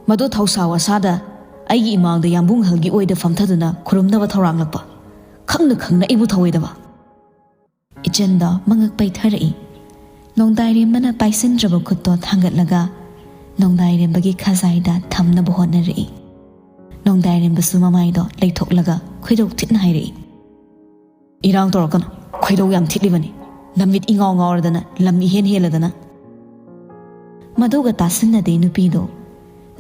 ꯃꯗꯨ ꯊꯧꯁꯥ ꯋꯥꯁꯥꯗ ꯑꯩꯒꯤ ꯏꯃꯥꯡꯗ ꯌꯥꯝꯕꯨꯡ ꯑꯍꯜꯒꯤ ꯑꯣꯏꯗ ꯐꯝꯊꯗꯨꯅ ꯈꯨꯔꯨꯝꯅꯕ ꯊꯧꯔꯥꯡꯂꯛꯄ꯫ ꯈꯪꯅ ꯈꯪꯅ ꯑꯩꯕꯨ ꯊꯧꯑꯣꯏꯗꯕ꯫ ꯏꯆꯟꯗꯣ ꯃꯉꯛ ꯄꯩꯊꯔꯛꯏ꯫ ꯅꯣꯡꯗꯥꯏꯔꯦꯝꯕꯅ ꯄꯥꯏꯁꯤꯟꯗ꯭ꯔꯕ ꯈꯨꯠꯇꯣ ꯊꯥꯡꯒꯠꯂꯒ ꯅꯣꯡꯗꯥꯏꯔꯦꯝꯕꯒꯤ ꯈꯖꯥꯏꯗ ꯊꯝꯅꯕ ꯍꯣꯠꯅꯔꯛꯏ꯫ ꯅꯣꯡꯗꯥꯏꯔꯦꯝꯕꯁꯨ ꯃꯃꯥꯏꯗꯣ ꯂꯩꯊꯣꯛꯂꯒ ꯈꯣꯏꯗꯧ ꯊꯤꯠꯅ ꯍꯥꯏꯔꯛꯏ꯫ ꯏꯔꯥꯡ ꯇꯧꯔꯛꯀꯅꯨ, ꯈꯣꯏꯗꯧ ꯌꯥꯝ ꯊꯤꯠꯂꯤꯕꯅꯤ꯫ ꯅꯃꯤꯠ ꯏꯉꯥꯎ ꯉꯥꯎꯔꯗꯅ, ꯂꯝ ꯏꯍꯦꯟ ꯍꯦꯜꯂꯗꯅ꯫ ꯃꯗꯨꯒ ꯇꯥꯁꯤꯟꯅꯗꯦ ꯅꯨꯄꯤꯗꯣ꯫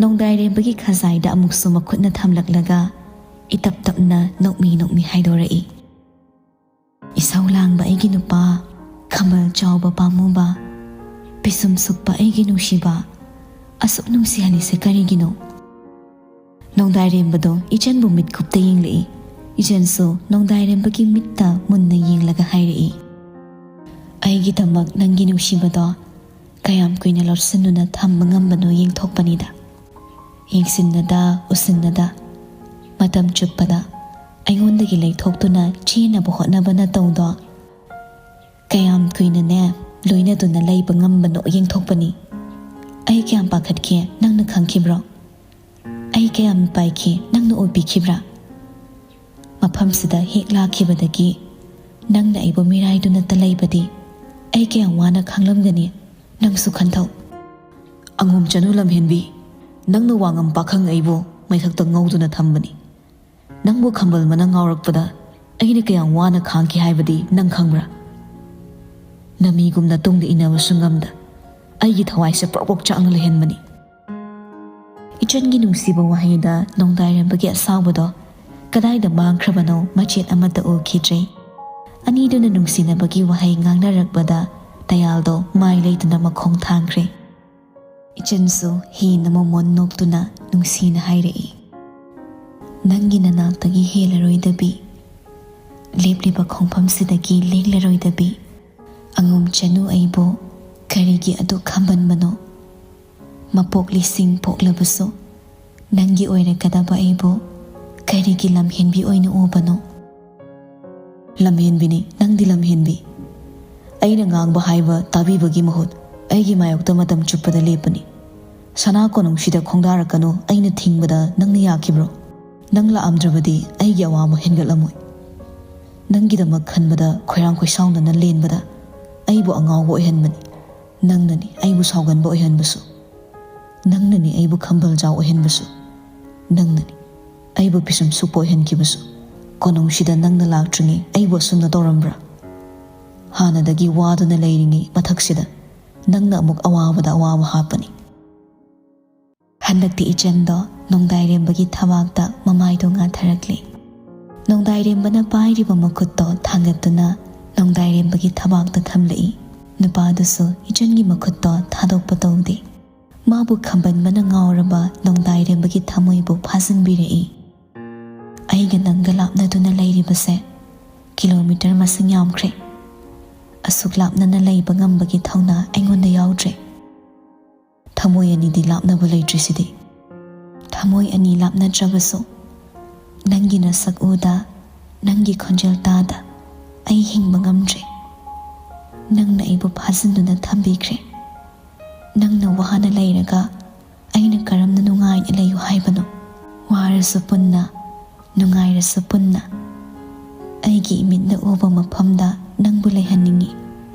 ꯅꯣꯡꯗꯥꯏꯔꯦꯝꯕꯒꯤ ꯈꯖꯥꯏꯗ ꯑꯃꯨꯛꯁꯨ ꯃꯈꯨꯠꯅ ꯊꯝꯂꯛꯂꯒ ꯏꯇꯞ ꯇꯞꯅ ꯅꯣꯛꯃꯤ ꯅꯣꯛꯃꯤ ꯍꯥꯏꯗꯣꯔꯛꯏ꯫ ꯏꯁꯧ ꯂꯥꯡꯕ ꯑꯩꯒꯤ ꯅꯨꯄꯥ, ꯈꯝꯕꯜ ꯆꯥꯎꯕ ꯄꯥꯝꯃꯨꯕ, ꯄꯤꯁꯨꯝ ꯁꯨꯛꯄ ꯑꯩꯒꯤ ꯅꯨꯡꯁꯤꯕ, ꯑꯁꯨꯛ ꯅꯨꯡꯁꯤꯍꯜꯂꯤꯁꯦ ꯀꯔꯤꯒꯤꯅꯣ? ꯅꯣꯡꯗꯥꯏꯔꯦꯝꯕꯗꯣ ꯏꯆꯟꯕꯨ ꯃꯤꯠꯀꯨꯞꯇ ꯌꯦꯡꯂꯛꯏ꯫ ꯏꯆꯟꯁꯨ ꯅꯣꯡꯗꯥꯏꯔꯦꯝꯕꯒꯤ ꯃꯤꯠꯇ ꯃꯨꯟꯅ ꯌꯦꯡꯂꯒ ꯍꯥꯏꯔꯛꯏ, "ꯑꯩꯒꯤꯗꯃꯛ ꯅꯪꯒꯤ ꯅꯨꯡꯁꯤꯕꯗꯣ ꯀꯌꯥꯝ ꯀꯨꯏꯅ ꯂꯣꯠꯁꯤꯟꯗꯨꯅ ꯊꯝꯕ ꯉꯝꯕꯅꯣ ꯌꯦꯡꯊꯣꯛꯄꯅꯤꯗ꯫ ꯌꯦꯡꯁꯤꯟꯅꯗ ꯎꯁꯤꯟꯅꯗ ꯃꯇꯝ ꯆꯨꯞꯄꯗ ꯑꯩꯉꯣꯟꯗꯒꯤ ꯂꯩꯊꯣꯛꯇꯨꯅ ꯆꯦꯟꯅꯕ ꯍꯣꯠꯅꯕ ꯅꯇꯧꯗꯣ ꯀꯌꯥꯝ ꯀꯨꯏꯅꯅꯦ ꯂꯣꯏꯅꯗꯨꯅ ꯂꯩꯕ ꯉꯝꯕꯅꯣ ꯌꯦꯡꯊꯣꯛꯄꯅꯤ꯫ ꯑꯩ ꯀꯌꯥꯝ ꯄꯥꯈꯠꯈꯤ ꯅꯪꯅ ꯈꯪꯈꯤꯕ꯭ꯔꯣ? ꯑꯩ ꯀꯌꯥꯝ ꯄꯥꯏꯈꯤ ꯅꯪꯅ ꯑꯣꯏꯕꯤꯈꯤꯕ꯭ꯔꯥ? ꯃꯐꯝꯁꯤꯗ ꯍꯦꯛ ꯂꯥꯛꯈꯤꯕꯗꯒꯤ ꯅꯪꯅ ꯑꯩꯕꯨ ꯃꯤꯔꯥꯏꯗꯨꯅꯇ ꯂꯩꯕꯗꯤ ꯑꯩ ꯀꯌꯥꯝ ꯋꯥꯅ ꯈꯥꯡꯂꯝꯒꯅꯤ ꯅꯪꯁꯨ ꯈꯟꯊꯧ꯫ ꯑꯉꯣꯝ ꯆꯅꯨ ꯂꯝꯍꯦꯟꯕꯤ, ꯅꯪꯅ ꯋꯥꯉꯝ ꯄꯥꯈꯪ ꯑꯩꯕꯨ ꯃꯩꯊꯛꯇ ꯉꯧꯗꯨꯅ ꯊꯝꯕꯅꯤ꯫ ꯅꯪꯕꯨ ꯈꯝꯕꯜ ꯃꯅꯪ ꯉꯥꯎꯔꯛꯄꯗ ꯑꯩꯅ ꯀꯌꯥꯝ ꯋꯥꯅ ꯈꯥꯡꯈꯤ ꯍꯥꯏꯕꯗꯤ ꯅꯪ ꯈꯪꯕ꯭ꯔꯥ? ꯅꯃꯤꯒꯨꯝꯅ ꯇꯨꯡꯗ ꯏꯟꯅꯕꯁꯨ ꯉꯝꯗ ꯑꯩꯒꯤ ꯊꯋꯥꯏꯁꯦ ꯄ꯭ꯔꯣꯛ ꯄ꯭ꯔꯣꯛ ꯆꯥꯛꯅ ꯂꯩꯍꯟꯕꯅꯤ꯫ ꯏꯆꯟꯒꯤ ꯅꯨꯡꯁꯤꯕ ꯋꯥꯍꯩꯗ ꯅꯣꯡꯗꯥꯏꯔꯦꯝꯕꯒꯤ ꯑꯁꯥꯎꯕꯗꯣ ꯀꯗꯥꯏꯗ ꯃꯥꯡꯈ꯭ꯔꯕꯅꯣ ꯃꯆꯦꯠ ꯑꯃꯠꯇ ꯎꯈꯤꯗ꯭ꯔꯦ꯫ ꯑꯅꯤꯗꯨꯅ ꯅꯨꯡꯁꯤꯅꯕꯒꯤ ꯋꯥꯍꯩ ꯉꯥꯡꯅꯔꯛꯄꯗ ꯇꯌꯥꯜꯗꯣ ꯃꯥꯏ ꯂꯩꯗꯨꯅ ꯃꯈꯣꯡ ꯊꯥꯡꯈ꯭ꯔꯦ꯫ ꯏꯆꯟꯁꯨ ꯍꯦꯟꯅ ꯃꯃꯣꯟ ꯅꯣꯛꯇꯨꯅ ꯅꯨꯡꯁꯤꯅ ꯍꯥꯏꯔꯛꯏ, "ꯅꯪꯒꯤ ꯅꯅꯥꯛꯇꯒꯤ ꯍꯦꯜꯂꯔꯣꯏꯗꯕꯤ, ꯂꯦꯞꯂꯤꯕ ꯈꯣꯡꯐꯝꯁꯤꯗꯒꯤ ꯂꯦꯡꯂꯔꯣꯏꯗꯕꯤ, ꯑꯉꯣꯝ ꯆꯅꯨ ꯑꯩꯕꯨ ꯀꯔꯤꯒꯤ ꯑꯗꯨꯛ ꯈꯝꯕꯟꯕꯅꯣ? ꯃꯄꯣꯛ ꯂꯤꯁꯤꯡ ꯄꯣꯛꯂꯕꯁꯨ ꯅꯪꯒꯤ ꯑꯣꯏꯔꯛꯀꯗꯕ ꯑꯩꯕꯨ ꯀꯔꯤꯒꯤ ꯂꯝꯍꯦꯟꯕꯤ ꯑꯣꯏꯅ ꯎꯕꯅꯣ?" "ꯂꯝꯍꯦꯟꯕꯤꯅꯤ, ꯅꯪꯗꯤ ꯂꯝꯍꯦꯟꯕꯤ꯫ ꯑꯩꯅ ꯉꯥꯡꯕ ꯍꯥꯏꯕ ꯇꯥꯕꯤꯕꯒꯤ ꯃꯍꯨꯠ ꯑꯩꯒꯤ ꯃꯥꯌꯣꯛꯇ ꯃꯇꯝ ꯆꯨꯞꯄꯗ ꯂꯦꯞꯄꯅꯤ꯫ ꯁꯅꯥ ꯀꯣꯅꯨꯡꯁꯤꯗ ꯈꯣꯡꯗꯥꯔꯛꯀꯅꯨ ꯑꯩꯅ ꯊꯤꯡꯕꯗ ꯅꯪꯅ ꯌꯥꯈꯤꯕ꯭ꯔꯣ? ꯅꯪ ꯂꯥꯛꯑꯝꯗ꯭ꯔꯕꯗꯤ ꯑꯩꯒꯤ ꯑꯋꯥꯕ ꯍꯦꯟꯒꯠꯂꯝꯃꯣꯏ꯫ ꯅꯪꯒꯤꯗꯃꯛ ꯈꯟꯕꯗ ꯈꯣꯏꯔꯥꯡ ꯈꯣꯏꯁꯥꯎꯅꯅ ꯂꯦꯟꯕꯗ ꯑꯩꯕꯨ ꯑꯉꯥꯎꯕ ꯑꯣꯏꯍꯟꯕꯅꯤ꯫ ꯅꯪꯅꯅꯤ ꯑꯩꯕꯨ ꯁꯥꯎꯒꯟꯕ ꯑꯣꯏꯍꯟꯕꯁꯨ꯫ ꯅꯪꯅꯅꯤ ꯑꯩꯕꯨ ꯈꯝꯕꯜ ꯆꯥꯎ ꯑꯣꯏꯍꯟꯕꯁꯨ꯫ ꯅꯪꯅꯅꯤ ꯑꯩꯕꯨ ꯄꯤꯁꯨꯝ ꯁꯨꯛꯄ ꯑꯣꯏꯍꯟꯈꯤꯕꯁꯨ꯫ ꯀꯣꯅꯨꯡꯁꯤꯗ ꯅꯪꯅ ꯂꯥꯛꯇ꯭ꯔꯤꯉꯩ ꯑꯩꯕꯨ ꯑꯁꯨꯝꯅ ꯇꯧꯔꯝꯕ꯭ꯔꯥ? ꯍꯥꯟꯅꯗꯒꯤ ꯋꯥꯗꯨꯅ ꯂꯩꯔꯤꯉꯩ ꯃꯊꯛꯁꯤꯗ ꯅꯪꯅ ꯑꯃꯨꯛ ꯑꯋꯥꯕꯗ ꯑꯋꯥꯕ ꯍꯥꯞꯄꯅꯤ꯫" ꯍꯟꯗꯛꯇꯤ ꯏꯆꯟꯗꯣ ꯅꯣꯡꯗꯥꯏꯔꯦꯝꯕꯒꯤ ꯊꯕꯥꯛꯇ ꯃꯃꯥꯏꯗꯣ ꯉꯥꯊꯔꯛꯂꯦ꯫ ꯅꯣꯡꯗꯥꯏꯔꯦꯝꯕꯅ ꯄꯥꯏꯔꯤꯕ ꯃꯈꯨꯠꯇꯣ ꯊꯥꯡꯒꯠꯇꯨꯅ ꯅꯣꯡꯗꯥꯏꯔꯦꯝꯕꯒꯤ ꯊꯕꯥꯛꯇ ꯊꯝꯂꯛꯏ꯫ ꯅꯨꯄꯥꯗꯨꯁꯨ ꯏꯆꯟꯒꯤ ꯃꯈꯨꯠꯇꯣ ꯊꯥꯗꯣꯛꯄ ꯇꯧꯗꯦ꯫ ꯃꯥꯕꯨ ꯈꯝꯕꯟꯕꯅ ꯉꯥꯎꯔꯕ ꯅꯣꯡꯗꯥꯏꯔꯦꯝꯕꯒꯤ ꯊꯃꯣꯏꯕꯨ ꯐꯥꯖꯤꯟꯕꯤꯔꯛꯏ꯫ "ꯑꯩꯒ ꯅꯪꯒ ꯂꯥꯞꯅꯗꯨꯅ ꯂꯩꯔꯤꯕꯁꯦ ꯀꯤꯂꯣꯃꯤꯇꯔ ꯃꯁꯤꯡ ꯌꯥꯝꯈ꯭ꯔꯦ꯫ ꯑꯁꯨꯛ ꯂꯥꯞꯅꯅ ꯂꯩꯕ ꯉꯝꯕꯒꯤ ꯊꯧꯅꯥ ꯑꯩꯉꯣꯟꯗ ꯌꯥꯎꯗ꯭ꯔꯦ꯫ ꯊꯃꯣꯏ ꯑꯅꯤꯗꯤ ꯂꯥꯞꯅꯕ ꯂꯩꯇ꯭ꯔꯤꯁꯤꯗꯤ꯫ ꯊꯃꯣꯏ ꯑꯅꯤ ꯂꯥꯞꯅꯗ꯭ꯔꯕꯁꯨ ꯅꯪꯒꯤ ꯅꯁꯛ ꯎꯗ, ꯅꯪꯒꯤ ꯈꯣꯟꯖꯦꯜ ꯇꯥꯗ ꯑꯩ ꯍꯤꯡꯕ ꯉꯝꯗ꯭ꯔꯦ꯫ ꯅꯪꯅ ꯑꯩꯕꯨ ꯐꯥꯖꯤꯟꯗꯨꯅ ꯊꯝꯕꯤꯈ꯭ꯔꯦ꯫ ꯅꯪꯅ ꯋꯥꯅ ꯂꯩꯔꯒ ꯑꯩꯅ ꯀꯔꯝꯅ ꯅꯨꯡꯉꯥꯏꯅ ꯂꯩꯌꯨ ꯍꯥꯏꯕꯅꯣ? ꯋꯥꯔꯁꯨ ꯄꯨꯟꯅ, ꯅꯨꯡꯉꯥꯏꯔꯁꯨ ꯄꯨꯟꯅ꯫ ꯑꯩꯒꯤ ꯏꯃꯤꯠꯅ ꯎꯕ ꯃꯐꯝꯗ ꯅꯪꯕꯨ ꯂꯩꯍꯟꯅꯤꯡꯏ꯫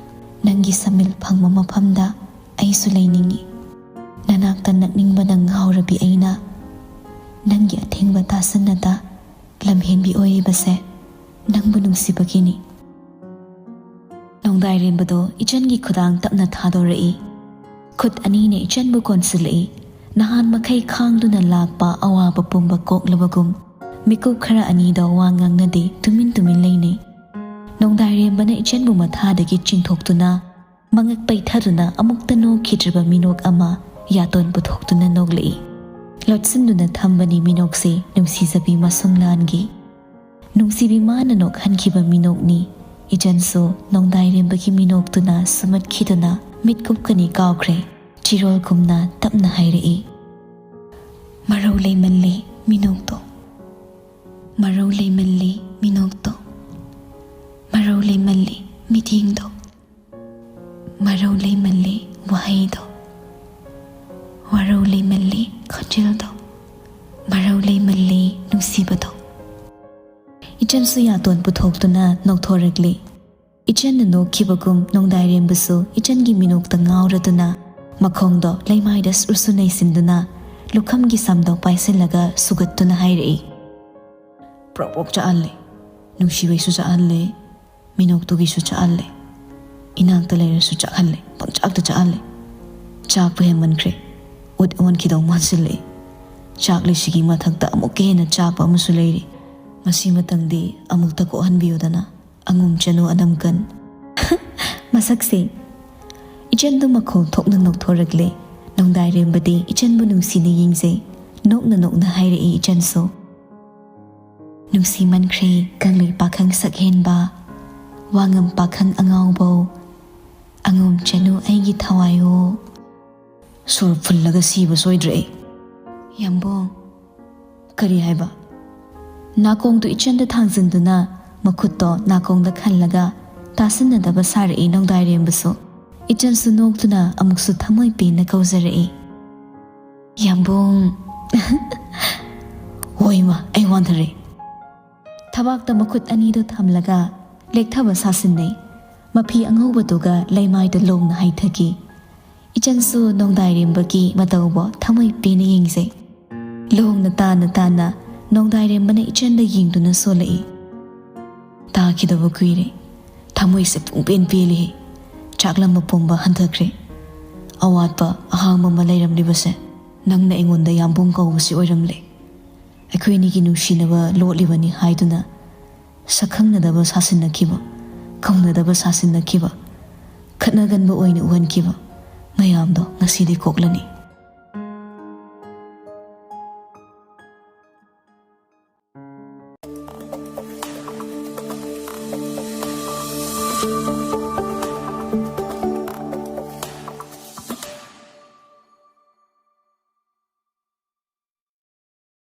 ꯅꯪꯒꯤ ꯁꯝꯃꯤꯜ ꯐꯪꯕ ꯃꯐꯝꯗ ꯑꯩꯁꯨ ꯂꯩꯅꯤꯡꯏ꯫ ꯅꯅꯥꯛꯇ ꯅꯛꯅꯤꯡꯕꯅ ꯉꯥꯎꯔꯕꯤ ꯑꯩꯅ ꯅꯪꯒꯤ ꯑꯊꯤꯡꯕ ꯇꯥꯁꯟꯅꯗ ꯂꯝꯍꯦꯟꯕꯤ ꯑꯣꯏꯔꯤꯕꯁꯦ ꯅꯪꯕꯨ ꯅꯨꯡꯁꯤꯕꯒꯤꯅꯤ꯫" ꯅꯣꯡꯗꯥꯏꯔꯦꯝꯕꯗꯣ ꯏꯆꯟꯒꯤ ꯈꯨꯗꯥꯡ ꯇꯞꯅ ꯊꯥꯗꯣꯔꯛꯏ꯫ ꯈꯨꯠ ꯑꯅꯤꯅ ꯏꯆꯟꯕꯨ ꯀꯣꯟꯁꯤꯜꯂꯛꯏ꯫ ꯅꯍꯥꯟ ꯃꯈꯩ ꯈꯥꯡꯗꯨꯅ ꯂꯥꯛꯄ ꯑꯋꯥꯕ ꯄꯨꯝꯕ ꯀꯣꯛꯂꯕꯒꯨꯝ, ꯃꯤꯀꯨꯞ ꯈꯔ ꯑꯅꯤꯗ ꯋꯥ ꯉꯥꯡꯅꯗꯦ, ꯇꯨꯃꯤꯟ ꯇꯨꯃꯤꯟ ꯂꯩꯅꯩ꯫ ꯅꯣꯡꯗꯥꯏꯔꯦꯝꯕꯅ ꯏꯆꯟꯕꯨ ꯃꯊꯥꯗꯒꯤ ꯆꯤꯡꯊꯣꯛꯇꯨꯅ, ꯃꯉꯛ ꯄꯩꯊꯗꯨꯅ ꯑꯃꯨꯛꯇ ꯅꯣꯛꯈꯤꯗ꯭ꯔꯤꯕ ꯃꯤꯅꯣꯛ ꯑꯃ ꯌꯥꯇꯣꯟ ꯄꯨꯊꯣꯛꯇꯨꯅ ꯅꯣꯛꯂꯛꯏ꯫ ꯂꯣꯠꯁꯤꯟꯗꯨꯅ ꯊꯝꯕꯅꯤ ꯃꯤꯅꯣꯛꯁꯤ ꯅꯨꯡꯁꯤꯖꯕꯤ ꯃꯁꯨꯡꯂꯥꯟꯒꯤ꯫ ꯅꯨꯡꯁꯤꯕꯤ ꯃꯥꯅ ꯅꯣꯛꯍꯟꯈꯤꯕ ꯃꯤꯅꯣꯛꯅꯤ꯫ ꯏꯆꯟꯁꯨ ꯅꯣꯡꯗꯥꯏꯔꯦꯝꯕꯒꯤ ꯃꯤꯅꯣꯛꯇꯨꯅ ꯁꯨꯃꯠꯈꯤꯗꯨꯅ ꯃꯤꯠ ꯀꯨꯞꯀꯅꯤ ꯀꯥꯎꯈ꯭ꯔꯦ꯫ ꯆꯤꯔꯣꯜꯒꯨꯝꯅ ꯇꯞꯅ ꯍꯥꯏꯔꯛꯏ, "ꯃꯔꯧ ꯂꯩꯃꯜꯂꯤ ꯃꯤꯅꯣꯛꯇꯣ, ꯃꯔꯧ ꯂꯩꯃꯜꯂꯤ ꯃꯤꯅꯣꯛꯇꯣ, ꯃꯔꯧ ꯂꯩꯃꯜꯂꯤ ꯃꯤꯠꯌꯦꯡꯗꯣ, ꯃꯔꯧ ꯂꯩꯃꯜꯂꯤ ꯋꯥꯍꯩꯗꯣ, ꯃꯔꯧ ꯂꯩꯃꯜꯂꯤ ꯈꯣꯟꯖꯦꯜꯗꯣ, ꯃꯔꯧ ꯂꯩꯃꯜꯂꯤ ꯅꯨꯡꯁꯤꯕꯗꯣ"꯫ ꯏꯆꯟꯁꯨ ꯌꯥꯇꯣꯟ ꯄꯨꯊꯣꯛꯇꯨꯅ ꯅꯣꯛꯊꯣꯔꯛꯂꯤ꯫ ꯏꯆꯟꯅ ꯅꯣꯛꯈꯤꯕꯒꯨꯝ ꯅꯣꯡꯗꯥꯏꯔꯦꯝꯕꯁꯨ ꯏꯆꯟꯒꯤ ꯃꯤꯅꯣꯛꯇ ꯉꯥꯎꯔꯗꯨꯅ ꯃꯈꯣꯡꯗꯣ ꯂꯩꯃꯥꯏꯗ ꯁꯨꯔꯁꯨ ꯅꯩꯁꯤꯟꯗꯨꯅ ꯂꯨꯈꯝꯒꯤ ꯁꯝꯗꯣ ꯄꯥꯏꯁꯤꯜꯂꯒ ꯁꯨꯒꯠꯇꯨꯅ ꯍꯥꯏꯔꯛꯏ, "ꯄ꯭ꯔꯣꯛ ꯄ꯭ꯔꯣꯛ ꯆꯥꯛꯍꯜꯂꯦ, ꯅꯨꯡꯁꯤꯕꯩꯁꯨ ꯆꯥꯛꯍꯜꯂꯦ, ꯃꯤꯅꯣꯛꯇꯨꯒꯤꯁꯨ ꯆꯥꯛꯍꯜꯂꯦ, ꯏꯅꯥꯛꯇ ꯂꯩꯔꯁꯨ ꯆꯥꯛꯍꯜꯂꯦ, ꯄꯪꯆꯥꯛꯇ ꯆꯥꯛꯍꯜꯂꯦ꯫ ꯆꯥꯛꯄ ꯍꯦꯟꯃꯟꯈ꯭ꯔꯦ, ꯎꯠ ꯑꯣꯟꯈꯤꯗꯧ ꯃꯥꯟꯁꯤꯜꯂꯛꯏ꯫ ꯆꯥꯛꯂꯤꯁꯤꯒꯤ ꯃꯊꯛꯇ ꯑꯃꯨꯛꯀ ꯍꯦꯟꯅ ꯆꯥꯛꯄ ꯑꯃꯁꯨ ꯂꯩꯔꯤ꯫ ꯃꯁꯤꯃꯇꯪꯗꯤ ꯑꯃꯨꯛꯇ ꯀꯣꯛꯍꯟꯕꯤꯌꯨꯗꯅ, ꯑꯉꯣꯝ ꯆꯅꯨ ꯑꯅꯝꯀꯟ"꯫ ꯃꯁꯛꯁꯦ꯫ ꯏꯆꯟꯗꯨ ꯃꯈꯣꯜ ꯊꯣꯛꯅ ꯅꯣꯛꯊꯣꯔꯛꯂꯦ꯫ ꯅꯣꯡꯗꯥꯏꯔꯦꯝꯕꯗꯤ ꯏꯆꯟꯕꯨ ꯅꯨꯡꯁꯤꯅ ꯌꯦꯡꯖꯩ꯫ ꯅꯣꯛꯅ ꯅꯣꯛꯅ ꯍꯥꯏꯔꯛꯏ ꯏꯆꯟꯁꯨ, "ꯅꯨꯡꯁꯤꯃꯟꯈ꯭ꯔꯦ ꯀꯪꯂꯩ ꯄꯥꯈꯪ ꯁꯛꯍꯦꯟꯕ, ꯋꯥꯉꯝ ꯄꯥꯈꯪ ꯑꯉꯥꯎꯕꯧ, ꯑꯉꯣꯝ ꯆꯅꯨ ꯑꯩꯒꯤ ꯊꯋꯥꯏꯋꯣ"꯫ ꯁꯣꯔ ꯐꯨꯜꯂꯒ ꯁꯤꯕ ꯁꯣꯏꯗ꯭ꯔꯦ ꯑꯩ꯫ "ꯌꯥꯝꯕꯨꯡ"꯫ "ꯀꯔꯤ ꯍꯥꯏꯕ?" ꯅꯥꯀꯣꯡꯗꯨ ꯏꯆꯟꯗ ꯊꯥꯡꯖꯤꯟꯗꯨꯅ ꯃꯈꯨꯠꯇꯣ ꯅꯥꯀꯣꯡꯗ ꯈꯜꯂꯒ ꯇꯥꯁꯤꯟꯅꯗꯕ ꯁꯥꯔꯛꯏ ꯅꯣꯡꯗꯥꯏꯔꯦꯝꯕꯁꯨ꯫ ꯏꯆꯟꯁꯨ ꯅꯣꯛꯇꯨꯅ ꯑꯃꯨꯛꯁꯨ ꯊꯃꯣꯏ ꯄꯦꯟꯅ ꯀꯧꯖꯔꯛꯏ, "ꯌꯥꯝꯕꯨꯡ"꯫ "ꯍꯣꯏ ꯏꯃꯥ, ꯑꯩ ꯋꯥꯟꯊꯔꯦ"꯫ ꯊꯕꯥꯛꯇ ꯃꯈꯨꯠ ꯑꯅꯤꯗꯨ ꯊꯝꯂꯒ ꯂꯦꯛꯊꯕ ꯁꯥꯁꯤꯟꯅꯩ꯫ ꯃꯐꯤ ꯑꯉꯧꯕꯗꯨꯒ ꯂꯩꯃꯥꯏꯗ ꯂꯣꯡꯅ ꯍꯩꯊꯈꯤ꯫ ꯏꯆꯟꯁꯨ ꯅꯣꯡꯗꯥꯏꯔꯦꯝꯕꯒꯤ ꯃꯇꯧꯕꯨ ꯊꯃꯣꯏ ꯄꯦꯟꯅ ꯌꯦꯡꯖꯩ꯫ ꯂꯣꯡꯅ ꯇꯥꯅ ꯇꯥꯅ ꯅꯣꯡꯗꯥꯏꯔꯦꯝꯕꯅ ꯏꯆꯟꯗ ꯌꯦꯡꯗꯨꯅ ꯁꯣꯜꯂꯛꯏ, "ꯇꯥꯈꯤꯗꯕ ꯀꯨꯏꯔꯦ꯫ ꯊꯃꯣꯏꯁꯦ ꯄꯨꯡꯄꯦꯟ ꯄꯦꯜꯂꯤꯍꯦ꯫ ꯆꯥꯛꯂꯝꯕ ꯄꯨꯝꯕ ꯍꯟꯊꯈ꯭ꯔꯦ꯫ ꯑꯋꯥꯠꯄ ꯑꯍꯥꯡꯕ ꯑꯃ ꯂꯩꯔꯝꯂꯤꯕꯁꯦ ꯅꯪꯅ ꯑꯩꯉꯣꯟꯗ ꯌꯥꯝꯕꯨꯡ ꯀꯧꯕꯁꯤ ꯑꯣꯏꯔꯝꯂꯦ꯫ ꯑꯩꯈꯣꯏ ꯑꯅꯤꯒꯤ ꯅꯨꯡꯁꯤꯅꯕ ꯂꯣꯠꯂꯤꯕꯅꯤ ꯍꯥꯏꯗꯨꯅ ꯁꯛꯈꯪꯅꯗꯕ ꯁꯥꯁꯤꯟꯅꯈꯤꯕ, ꯀꯧꯅꯗꯕ ꯁꯥꯁꯤꯟꯅꯈꯤꯕ, ꯈꯠꯅꯒꯟꯕ ꯑꯣꯏꯅ ꯎꯍꯟꯈꯤꯕ ꯃꯌꯥꯝꯗꯣ ꯉꯁꯤꯗꯤ ꯀꯣꯛꯂꯅꯤ꯫